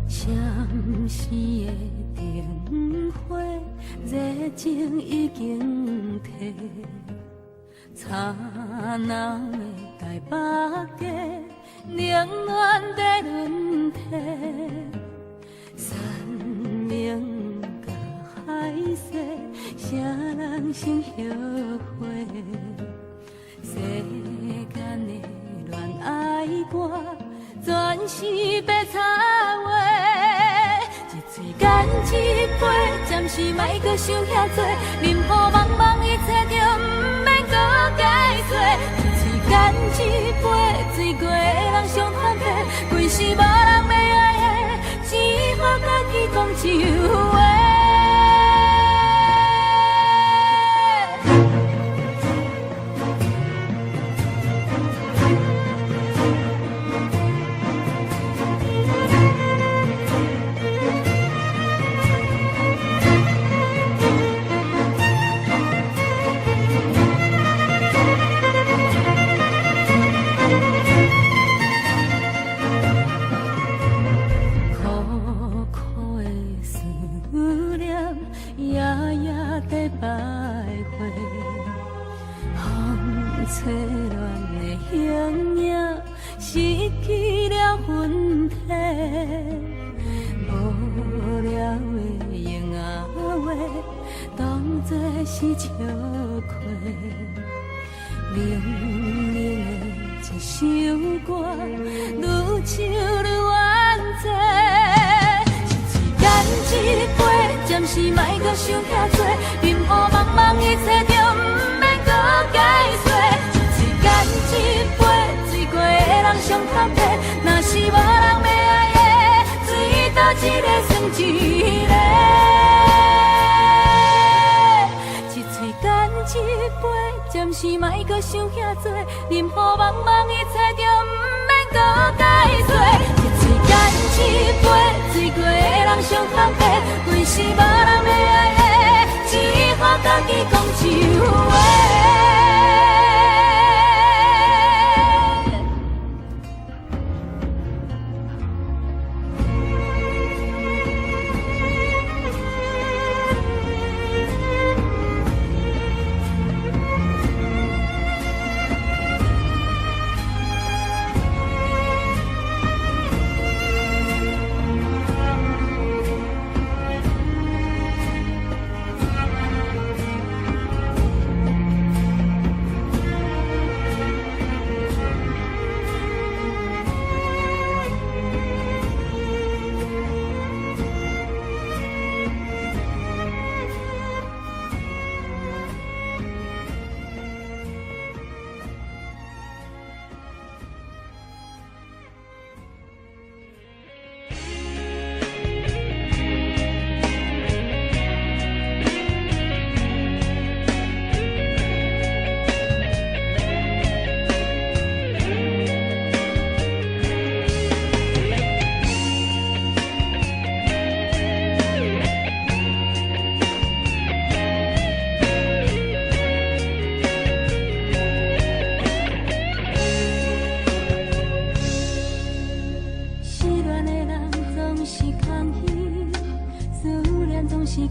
閃時的燈火，熱情已經褪，吵鬧的台北街，冷暖在輪替，山明佮海誓，啥人先後悔？世間的戀愛歌，全是白贼話。一喙干一杯，暫時莫閣想遐濟，任雨茫茫一切就毋免閣解釋。一喙干一杯，醉過的人上坦白，規世無人欲愛的，只好家己講一話。苦苦的思念，夜夜在徘徊，風吹亂的形影，失去了魂體。無聊的閒仔話，當作是笑話。冷冷的一首歌，愈唱愈怨嗟。一喙干一杯，暫時莫閣想遐濟，任雨茫茫一切就毋免閣解釋。一喙干一杯，醉過的人上坦白，若是無人欲愛的，醉倒一个算一个。一喙干一杯，暫時莫閣想遐濟，任雨茫茫一切就毋免閣解釋。一喙干一杯，醉過的人上坦白，規世無人欲愛的，只好家己講一話。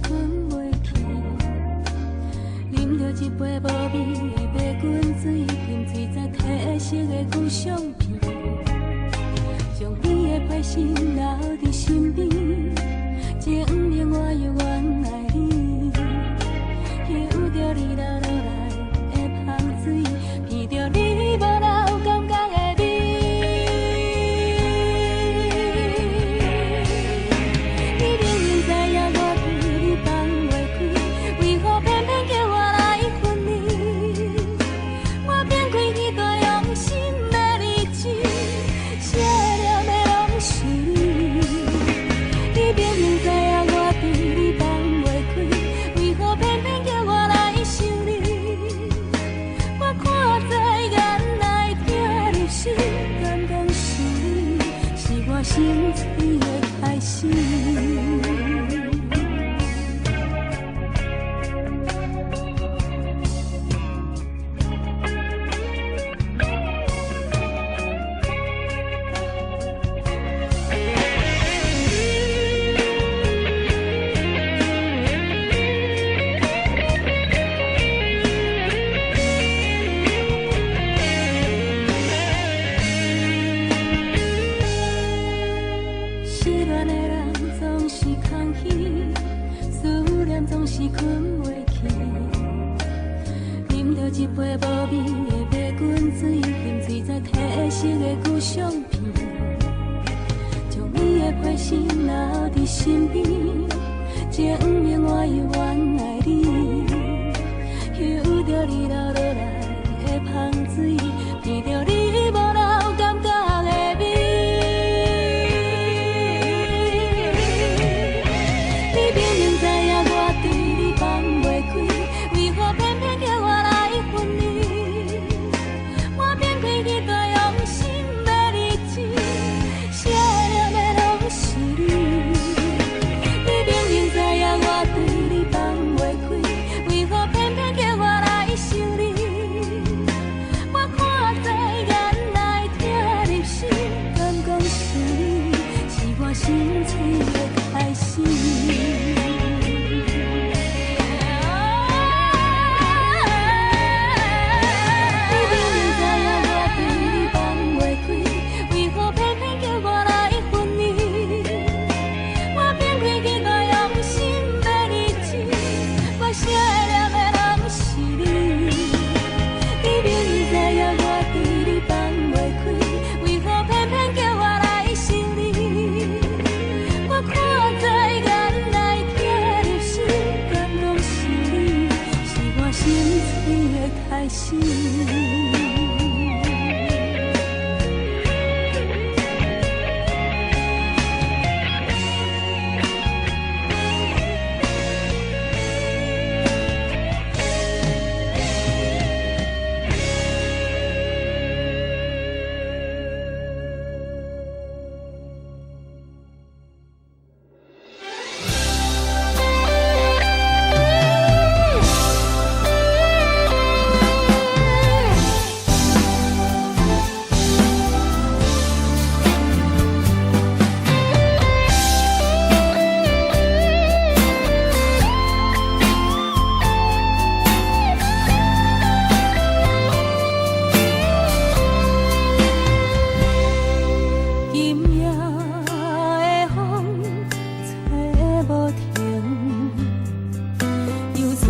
睏袂去。啉著一杯無味的白滾水，沉醉在褪色的舊相片，將你的批信留佇身邊，證明我猶原愛你。嗅著你流落來的香水，闻著你無留感覺的味。你明明知影我對你放袂開，為何偏偏叫我來分離？我變開彼段用心的日子，寫念的攏是你。你明明知影我對你放袂開，為何偏偏叫我來想你？我看在眼內，聽入心，敢講是你，是我心碎的開始。失戀的人總是空虛，思念總是睏袂去。啉著一杯無味的白滾水，沉醉在褪色的舊相片，將你的批信留佇身邊，證明我猶原愛你。嗅著你流落來的香水，闻著你無留感覺的味。你明明知影我對你放袂開，為何偏偏叫我來分離？我變開彼段用心的日子，寫念的攏是你。你明明知影我對你放袂開，為何偏偏叫我來想你？我看在眼內，聽入心，敢講是你，是我心碎的開始。你明明知影我對你放袂開，為何偏偏叫我來分離？我變開彼段用心的日子，我寫念的攏是你。你明明知影我對你放袂開，為何偏偏叫我來想你？我看在眼內，聽入心，敢講是你，是我心碎的開始。今夜的風吹無停，又吹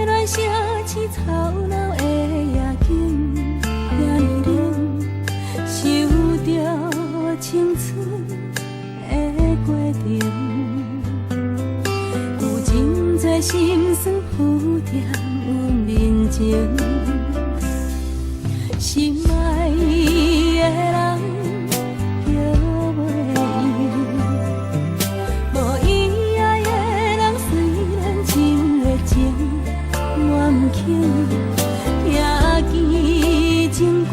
亂城市吵鬧的夜景，這呢冷，想著青春的過程，有真濟心酸浮在阮面前，心愛的人叫袂伊，無伊愛的人雖然真熱情，我毋肯聽見情歌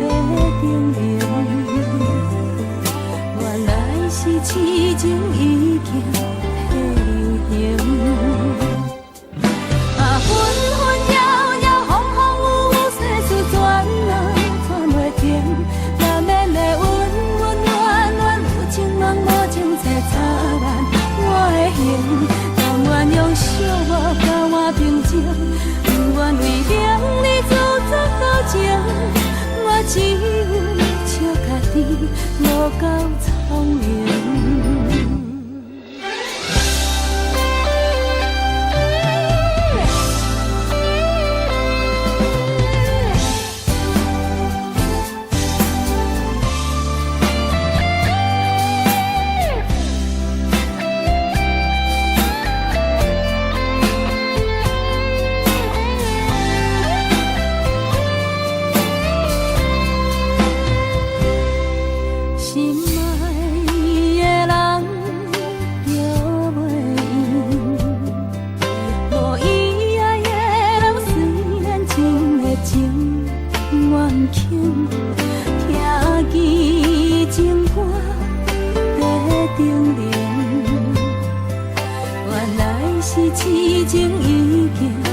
在叮嚀，原來是痴情已經退流行。啊，紛紛擾擾，風風雨雨，世事轉啊轉袂停，難免會溫溫暖暖，有情人無情，凄慘萬我的形，甘無夠聰明。心愛的人著袂用，無伊愛的人雖然真的情願肯，聽見情歌在叮嚀，原來是痴情已經在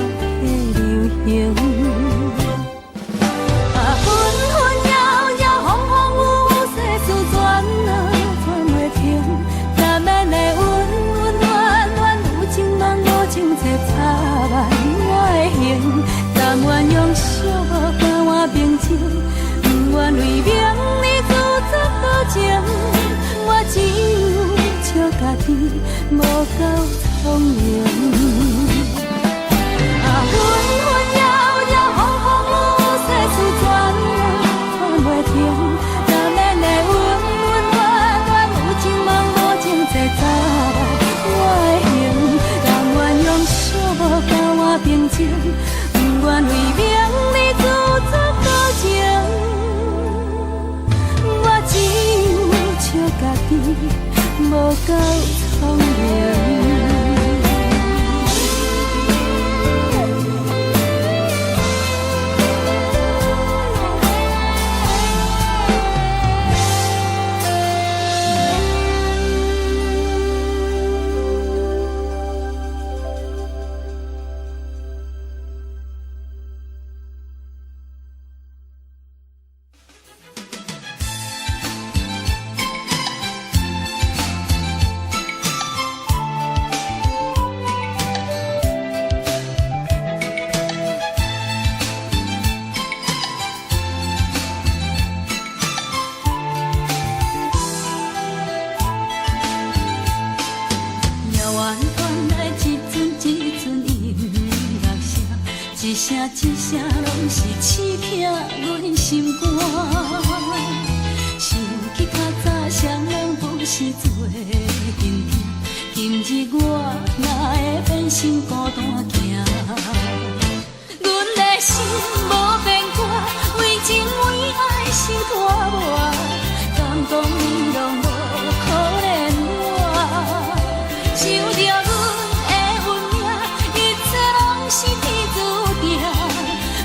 流行。啊，紛紛擾擾，風風雨雨，世事轉啊轉袂停，難免會溫溫暖暖，有情夢無情冊插萬我的形，甘願用寂寞交換平靜，不願為名利自作多情，我只有笑家己無夠聰明。啊，紛紛擾擾，風風雨雨，世事轉啊轉袂停，難免會溫溫暖暖，有情夢無情冊插萬我的形，甘願用寂寞交換平靜，不願為名利自作多情，我只有笑家己無夠聰明。遙遠傳來一陣一陣音樂聲，一聲一聲攏是刺疼阮心肝。想起較早雙人不是做陣行，今日我哪會變成孤單行？阮的心無變卦，為情為愛心拖磨，敢講你攏無可憐我。想著阮的運命，一切攏是天注定，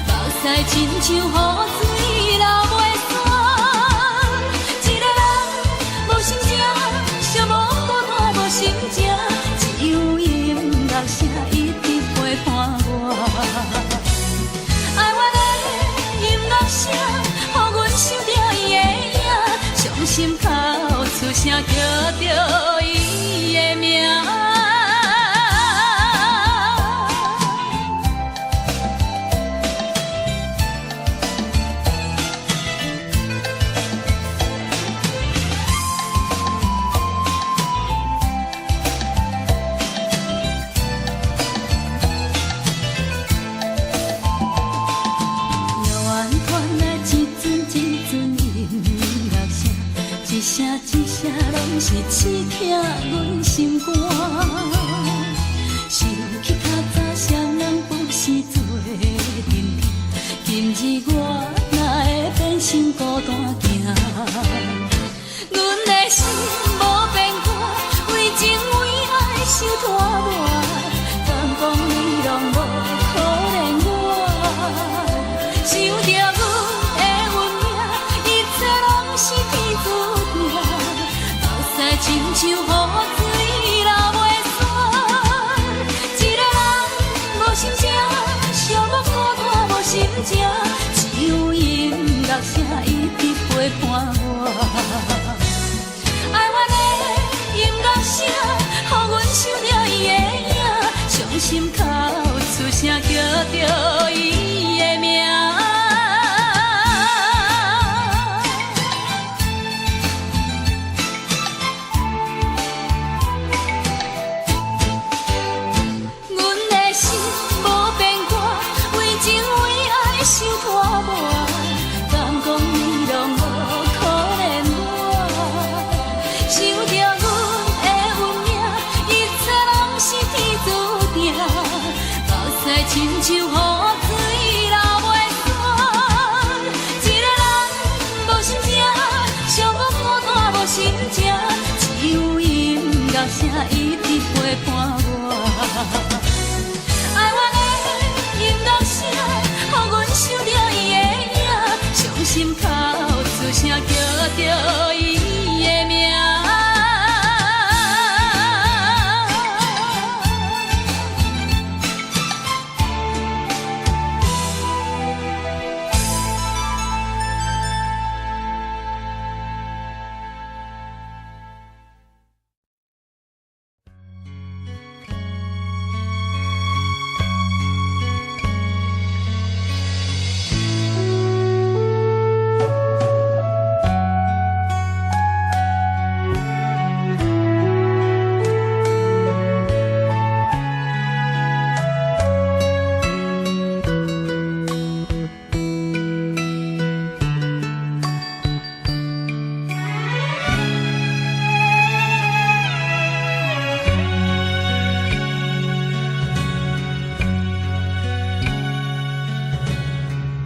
目屎親像雨水流袂煞。一個人無心情，寂寞孤單無心情，只有音樂聲一直陪伴我。愛我的音樂聲，予阮想著伊的影，傷心哭出聲叫著伊的名。遙遠傳來一陣一陣音樂聲，一聲一聲攏是刺疼阮心肝。想起較早雙人不是做陣行，今日我哪會變成孤單行？阮的心無變卦，為情為愛心拖磨，敢講你攏無可憐我。想著阮的運命，一切攏是天注定，目屎親像雨水流袂煞。一個人無心情，寂寞孤單無心情，只有音樂聲一直陪伴我。愛我的音樂聲，予阮想著伊的影，傷心哭出聲叫著伊的名。心情，只有音樂聲一直陪伴我。愛我的音樂聲，予阮想著伊的影，傷心哭出聲叫著伊的名。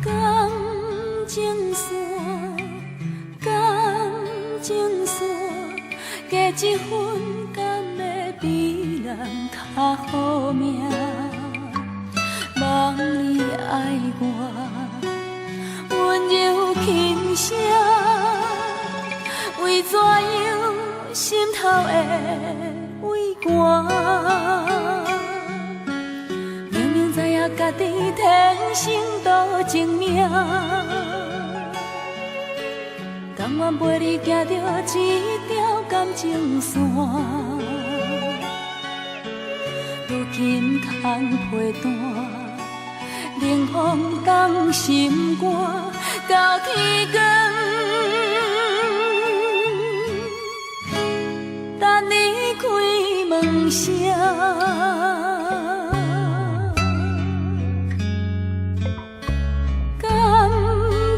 感情線，感情線，加一分敢會比人較好命？望你愛我，溫柔輕聲，為怎樣心頭會畏寒？明明知影家己天生多情命，甘願陪你行著這條感情線。如今空被單，冷風凍心肝，到天光，等你開門聲。感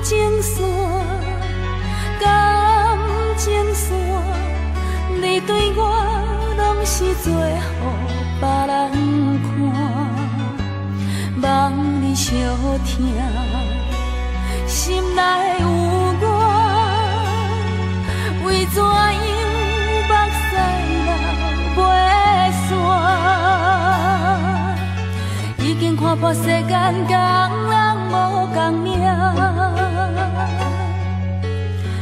情線，感情線，你對我攏是做予別人看，望你相疼，心內有我，為怎樣目屎流袂煞？已經看破世間共人無仝命，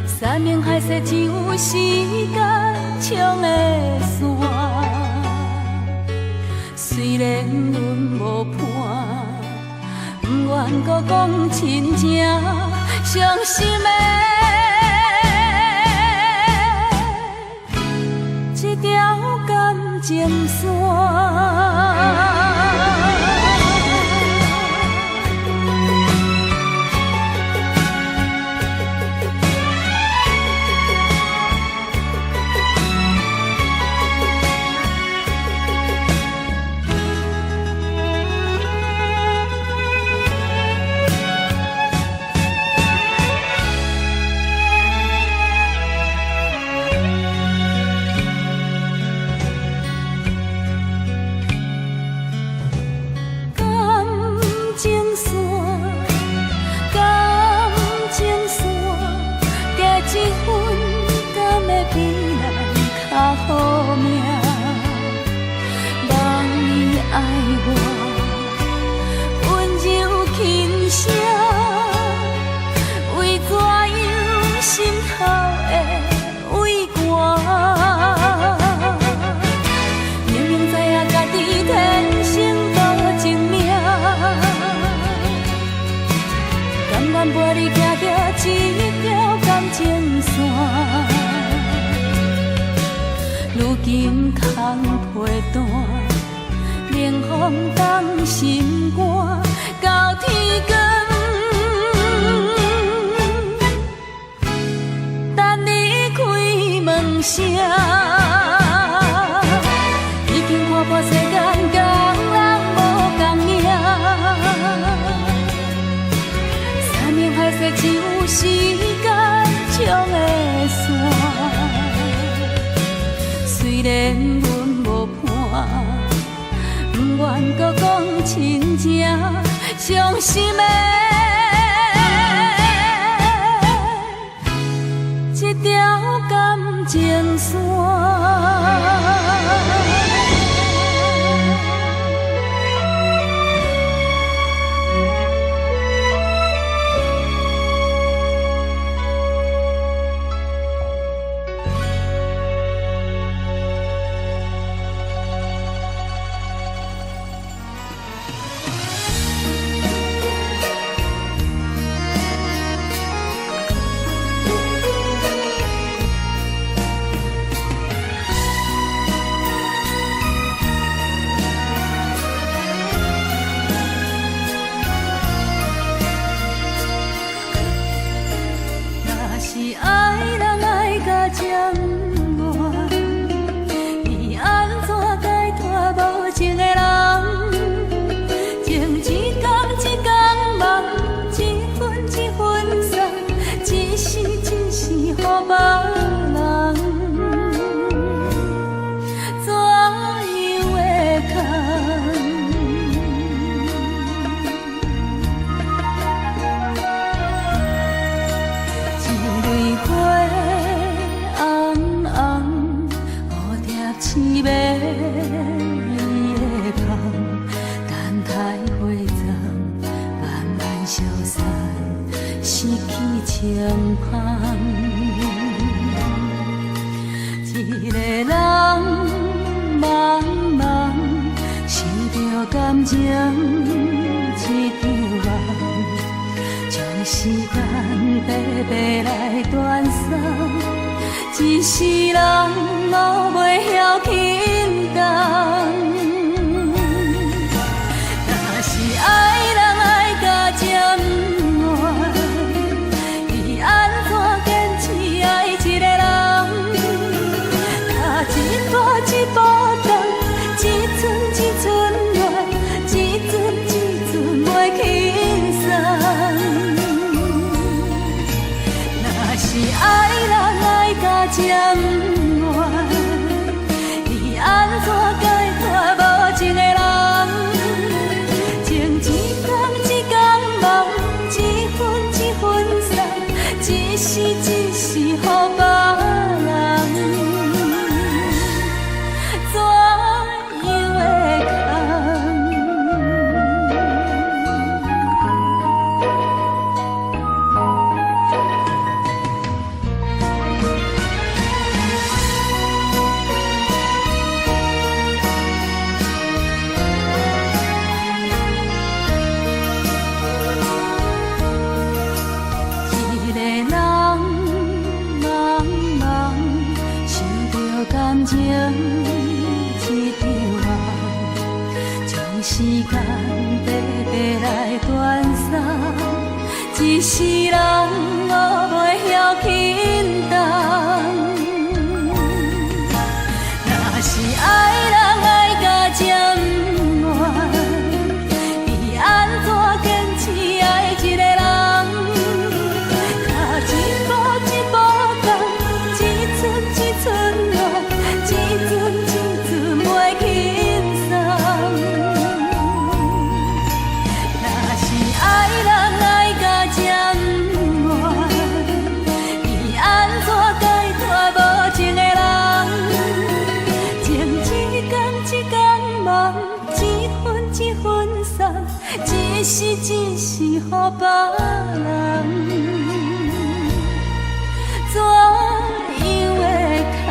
山盟海誓只有時間沖會散。雖然阮無伴，不願閣講親情，傷心的這條感情線。感情線，感情線，加一分敢會比人較好命？望你愛我，溫柔輕聲，為怎樣心頭會畏寒？明明知影家己天生多情命，甘願陪你行著這條感情線。如今空被單，冷風凍心肝，到天光，等你開門聲。已經看破世間共人無仝命，山盟海誓只有時間沖會散。雖然阮無伴，不願閣講親情，傷心的這這條感情線。若是愛人愛甲這麼遠，伊按怎解脫無情的人？情一工一工夢，一分一分送，一世一世予別人，怎樣會空？一蕊花紅紅，蝴蝶翅欲伊的香，等待花丛慢慢消散，失去清芳。一个人茫茫，想著感情這場夢。將時間白白來斷送，一世人攏袂曉輕重。若是愛人愛甲這麼遠，伊按怎堅持愛一個人？踏一步一步動，一寸一寸暖，一寸一寸袂輕鬆。若是愛人愛甲這麼遠，伊按怎解脫無情的人？情一工一工夢，一分一分送，一世一世予別人，怎樣會空？一個人茫茫，想著感情這場夢，將時間白白來斷送，一世人攏袂曉輕重。若是愛人愛甲這麼遠，伊按怎堅持愛一個人？踏一步一步動，一寸一寸暖，一寸一寸袂輕鬆。若是愛人愛甲這麼遠，伊按怎解脫無情的人？情一工一工夢，一分一分送，一世一世予別人，怎樣會空？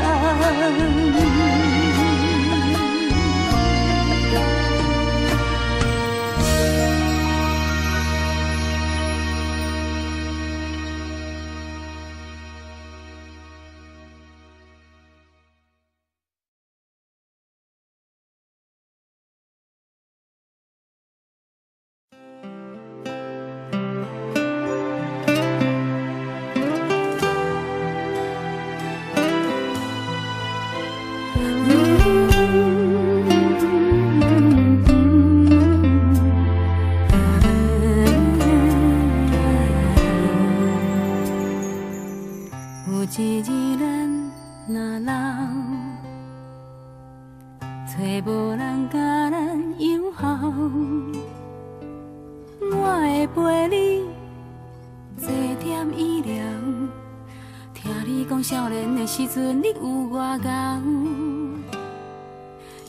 有一日咱若老，揣無人共咱養孝，我會陪你坐點醫療，疼你你講少年的時陣，你有偌𠢕，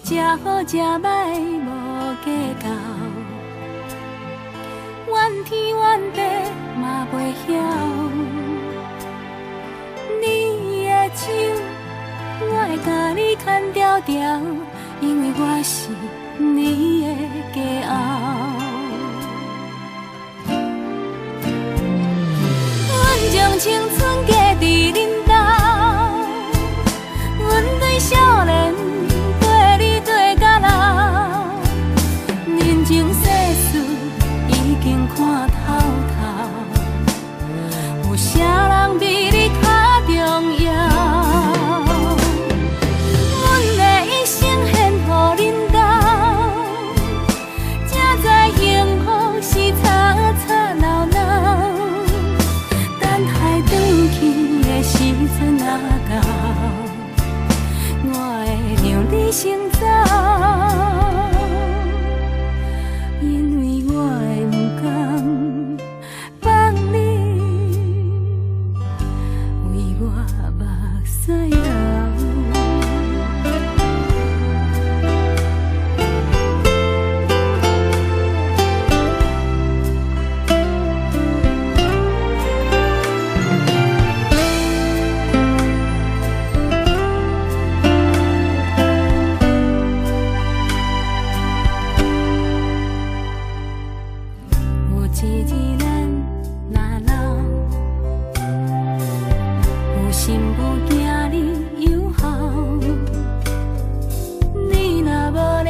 食好食歹無計較，怨天怨地嘛袂曉。你的手，我會共你牽牢牢，因為我是你的驕傲。阮將青春嫁佇恁兜，阮對少年綴你綴甲老，人情世事已經看透透，有啥人比你較重要？阮的一生獻予恁兜，才知幸福是吵吵鬧鬧。等待轉去的時陣若到，我會讓你先走，因為我會毋甘放你為我目屎流。有一日咱若老，有心無驚你有效。你若無聊，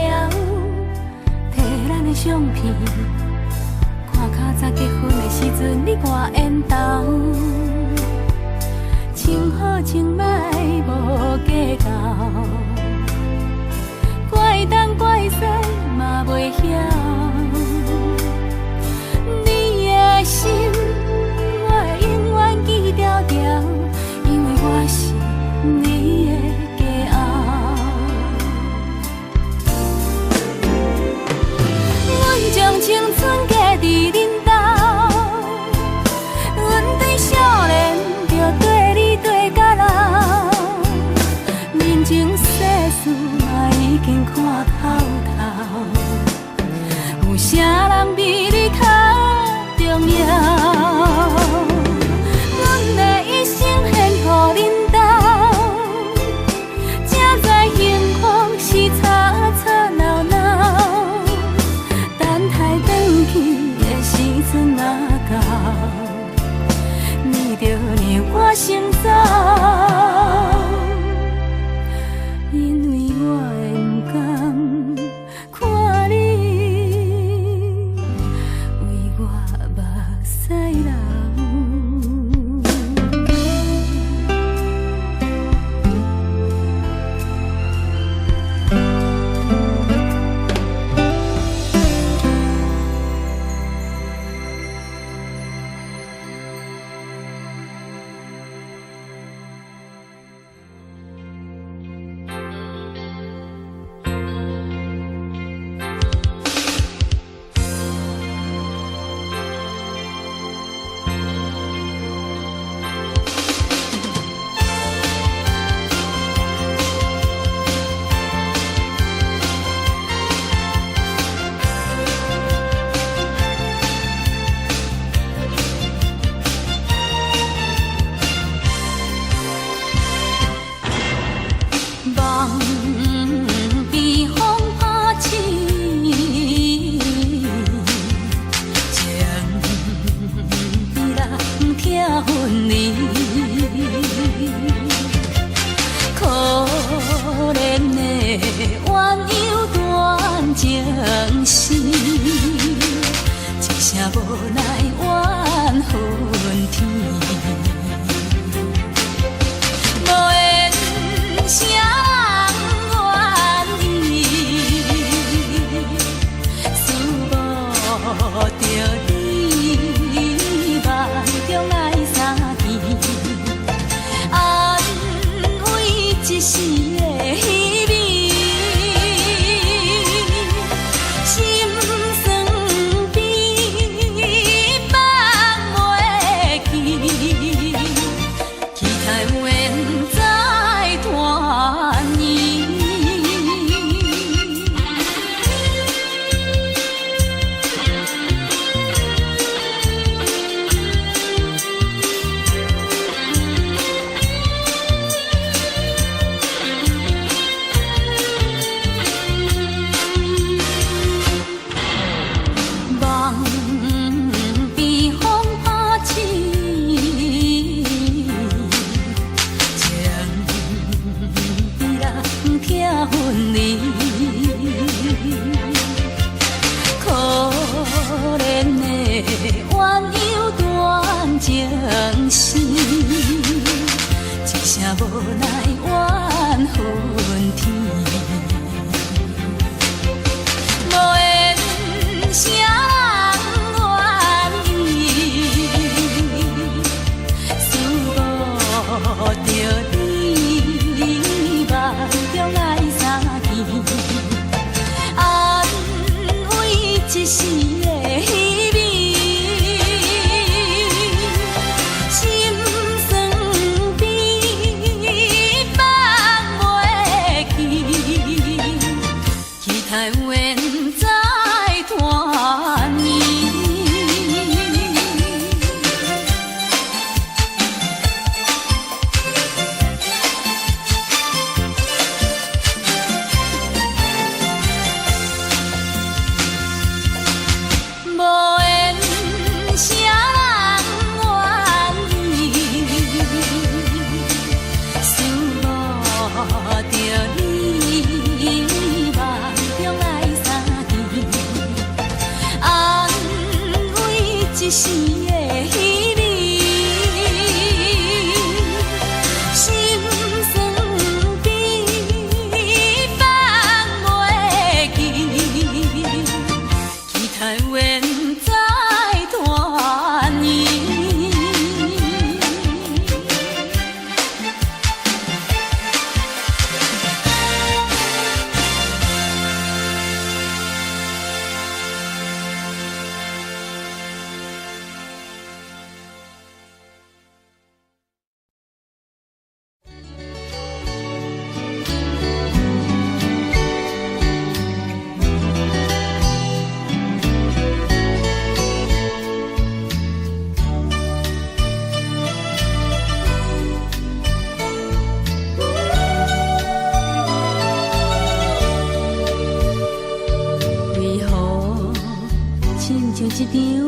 提咱的相片，看較早結婚的時陣你偌緣投，穿好穿歹無計較，怪東怪西嘛袂曉。你的心，我會永遠記牢牢，因為我是你的驕傲。阮將青春嫁佇恁兜，阮對少年就綴你綴甲老，人情世無奈怨恨天。無緣啥人願意，思無著你，夢中愛相見，安慰一時的稀微，心酸悲放袂記，期待有緣再團圓。無緣啥人願意，思無著你，夢中愛相見，安慰一時的稀微，心酸悲放袂記，期待有緣再團圓。為何親像一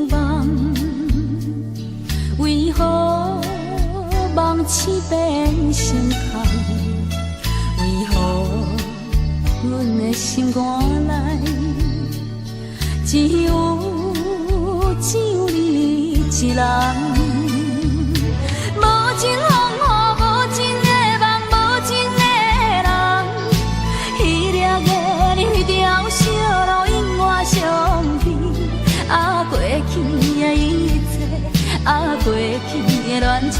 場夢？為何夢醒變成空？為何阮的心肝內只有你一人？無情風雨，無情的夢，無情的人，彼粒月亮，彼條小路，永遠相悲。啊，過去的一切，啊，過去的戀情，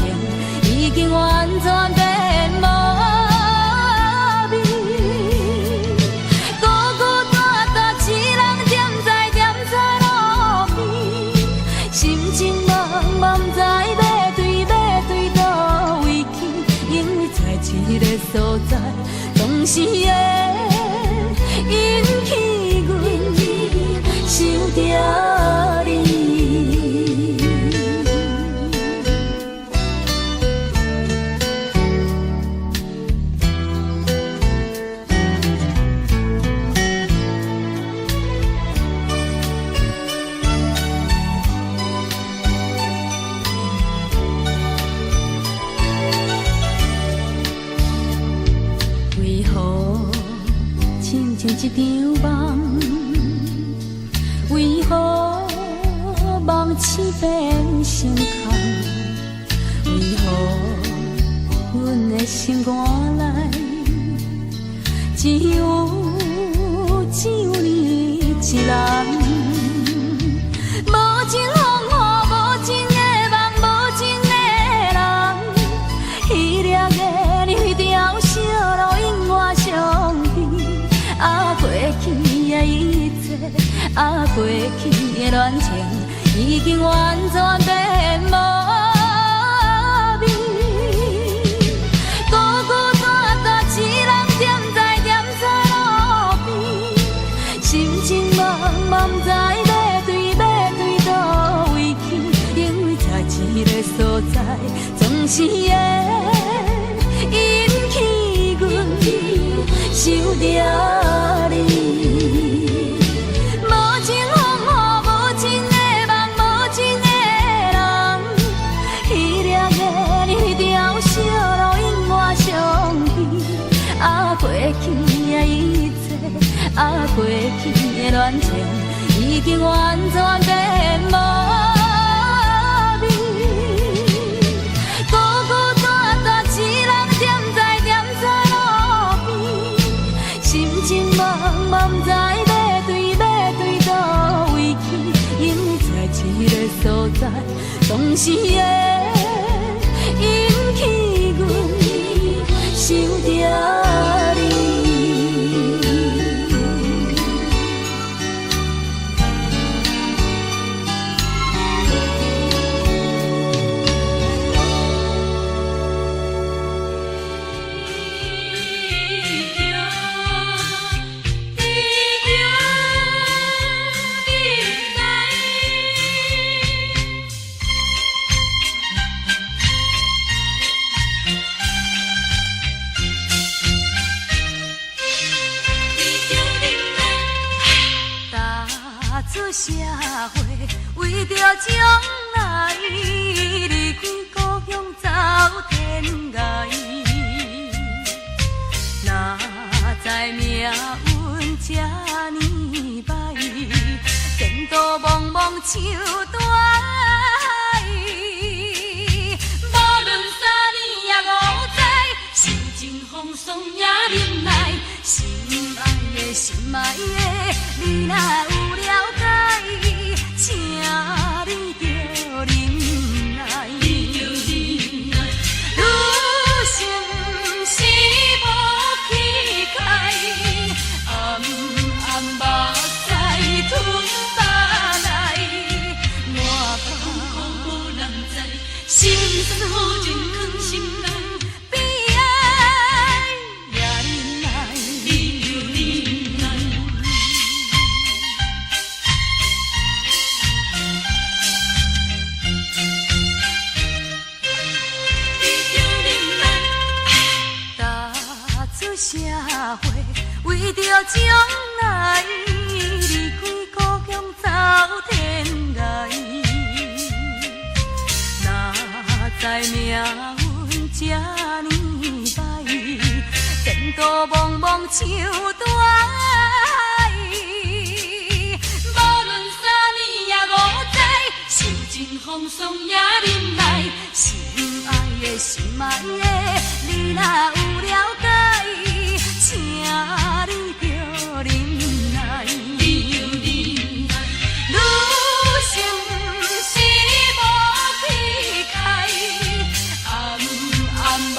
已經完全變無味。孤孤單單一人踮在路邊，心情茫茫，不知欲對佗位去，因為在這个所在，總是會引起阮想著你。為何親像一場夢？為何夢醒變成空？為何阮的心肝內只有你一人？無情風雨，無情的夢，無情的人，彼粒月亮，彼條小路，永遠相悲。啊，過去的一切，啊，過去的戀情，已經完全變無味。孤孤單單一人踮在路邊，心情茫茫，不知欲對佗位去，因為在這个所在，總是會引起阮想著你。無情風雨，無情的夢，無情的人，彼粒月亮，彼條小路，永遠相悲。啊，過去的一切，啊，過去的戀情，已經完全變無味。孤孤單單一人踮知，當時會引起阮想著你。社會為著將來離開故鄉走天涯，哪知命運這呢歹，前途茫茫像大海。無論三年也五載，受盡風霜也忍耐，心愛的心愛的，你若有了解，請你著忍耐。女心是無期待，暗暗目屎吞腹內，我苦無人知，心酸苦情藏心內，悲哀也忍耐。踏出社會，為著將來離開故鄉走天涯，哪知命運這呢歹，前途茫茫像大海。無論三年也五載，受盡風霜也忍耐，心愛的心愛的，你若有了解，請你著忍耐。女心是無期待，暗暗目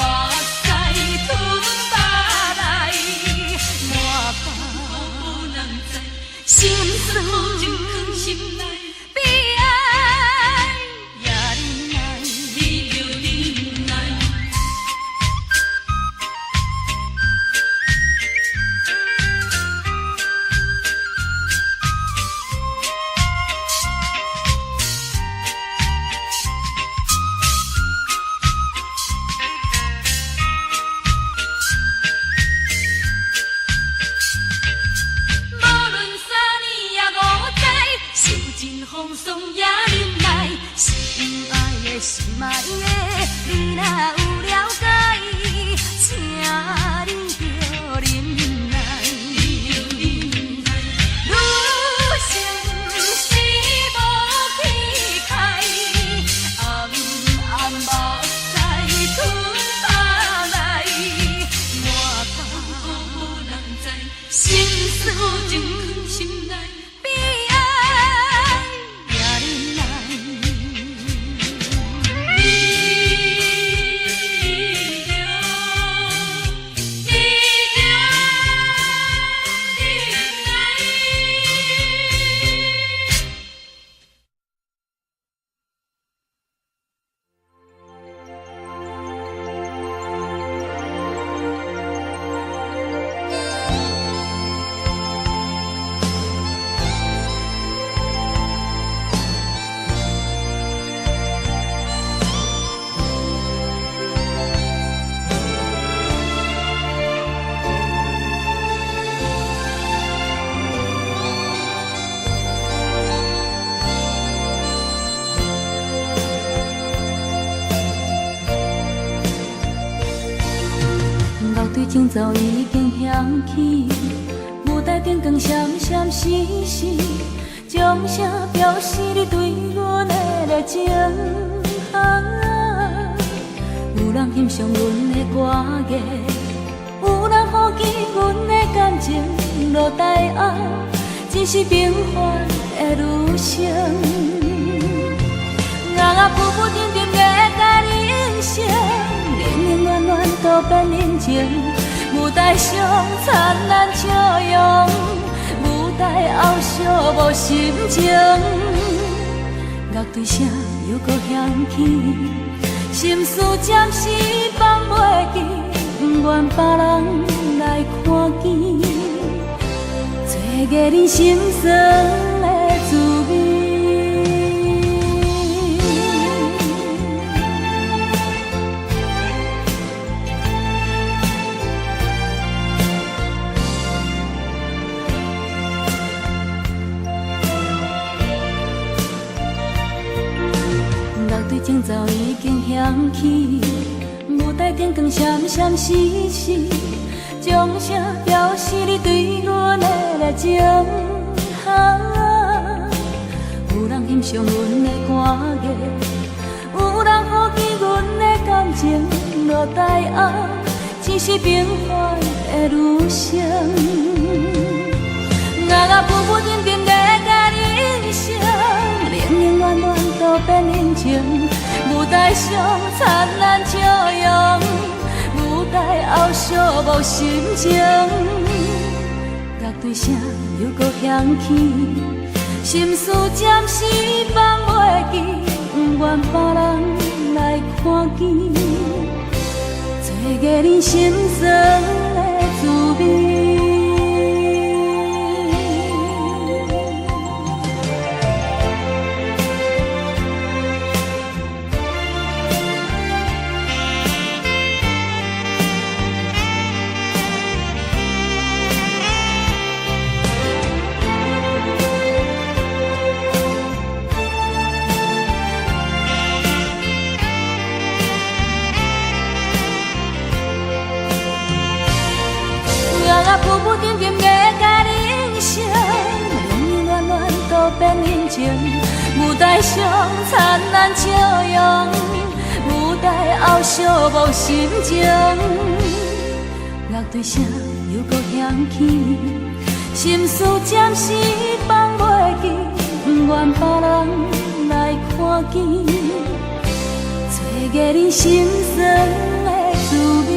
屎吞腹內，我苦無人知，心酸苦情藏心內，悲哀也忍耐。無論三年也五載，受盡風霜也忍耐，心愛的心愛的，你若有了解，請你著忍耐。女心是無期待，暗暗目屎吞腹內，我苦無人知，心酸苦情藏心內，悲哀也忍耐。樂隊前奏已經響起，舞台燈光閃閃爍爍，掌聲表示你對阮的熱情。啊，有人欣賞阮的歌藝，有人好奇阮的感情落台後，只是平凡的女生。啊浮浮沉沉的甲人生，冷冷暖暖都變陰晴。舞台上燦爛笑容，舞台後惜無心情。樂隊聲猶閣響起，心事暫時放袂記，不願別人來看見，做藝人心酸的滋味。樂隊前奏已經響起，舞台燈光閃閃爍爍，掌聲表示你對阮的熱情。啊，有人欣賞阮的歌藝，有人好奇阮的感情，落台後只是平凡的女生。啊啊浮浮沉沉的甲人生，冷冷暖暖都變陰晴。舞台上燦爛笑容，舞台後惜無心情。樂隊聲猶閣響起，心事暫時放袂記，不願別人來看見，做藝人心酸的滋味。啊浮浮沉沉的甲人生，冷冷暖暖都變陰晴。舞台上燦爛笑容，舞台後惜無心情。樂隊聲猶閣響起，心事暫時放袂記，不願別人來看見，做藝人心酸的滋味。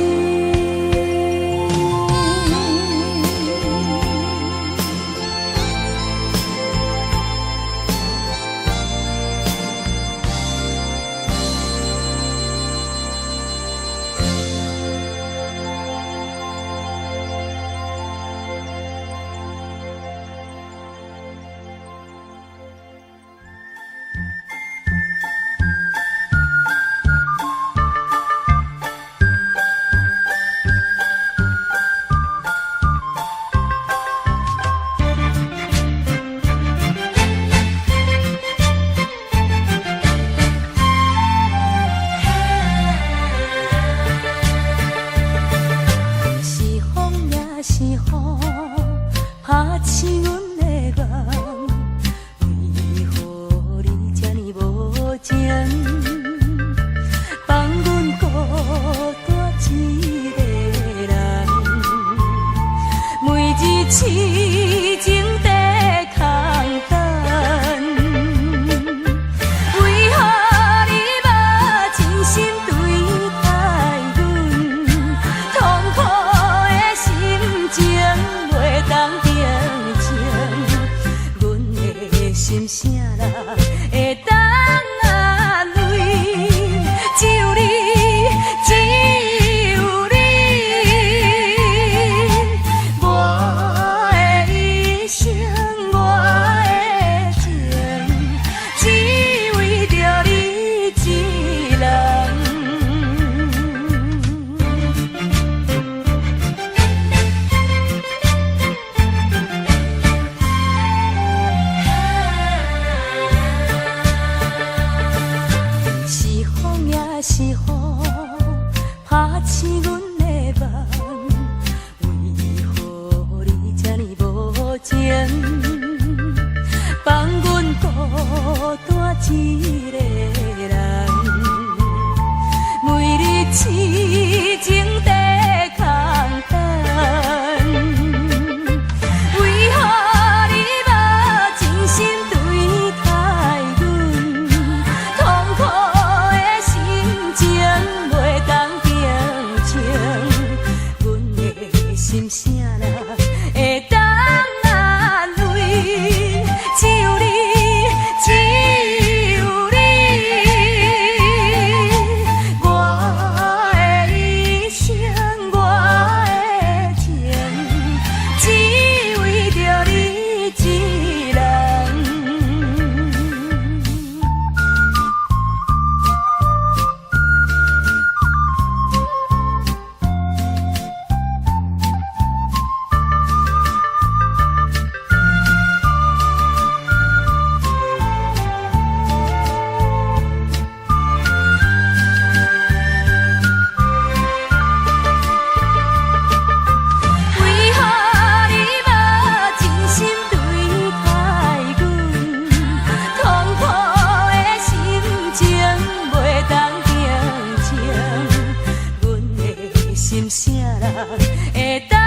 為何你無真心對待阮？痛苦啥人會當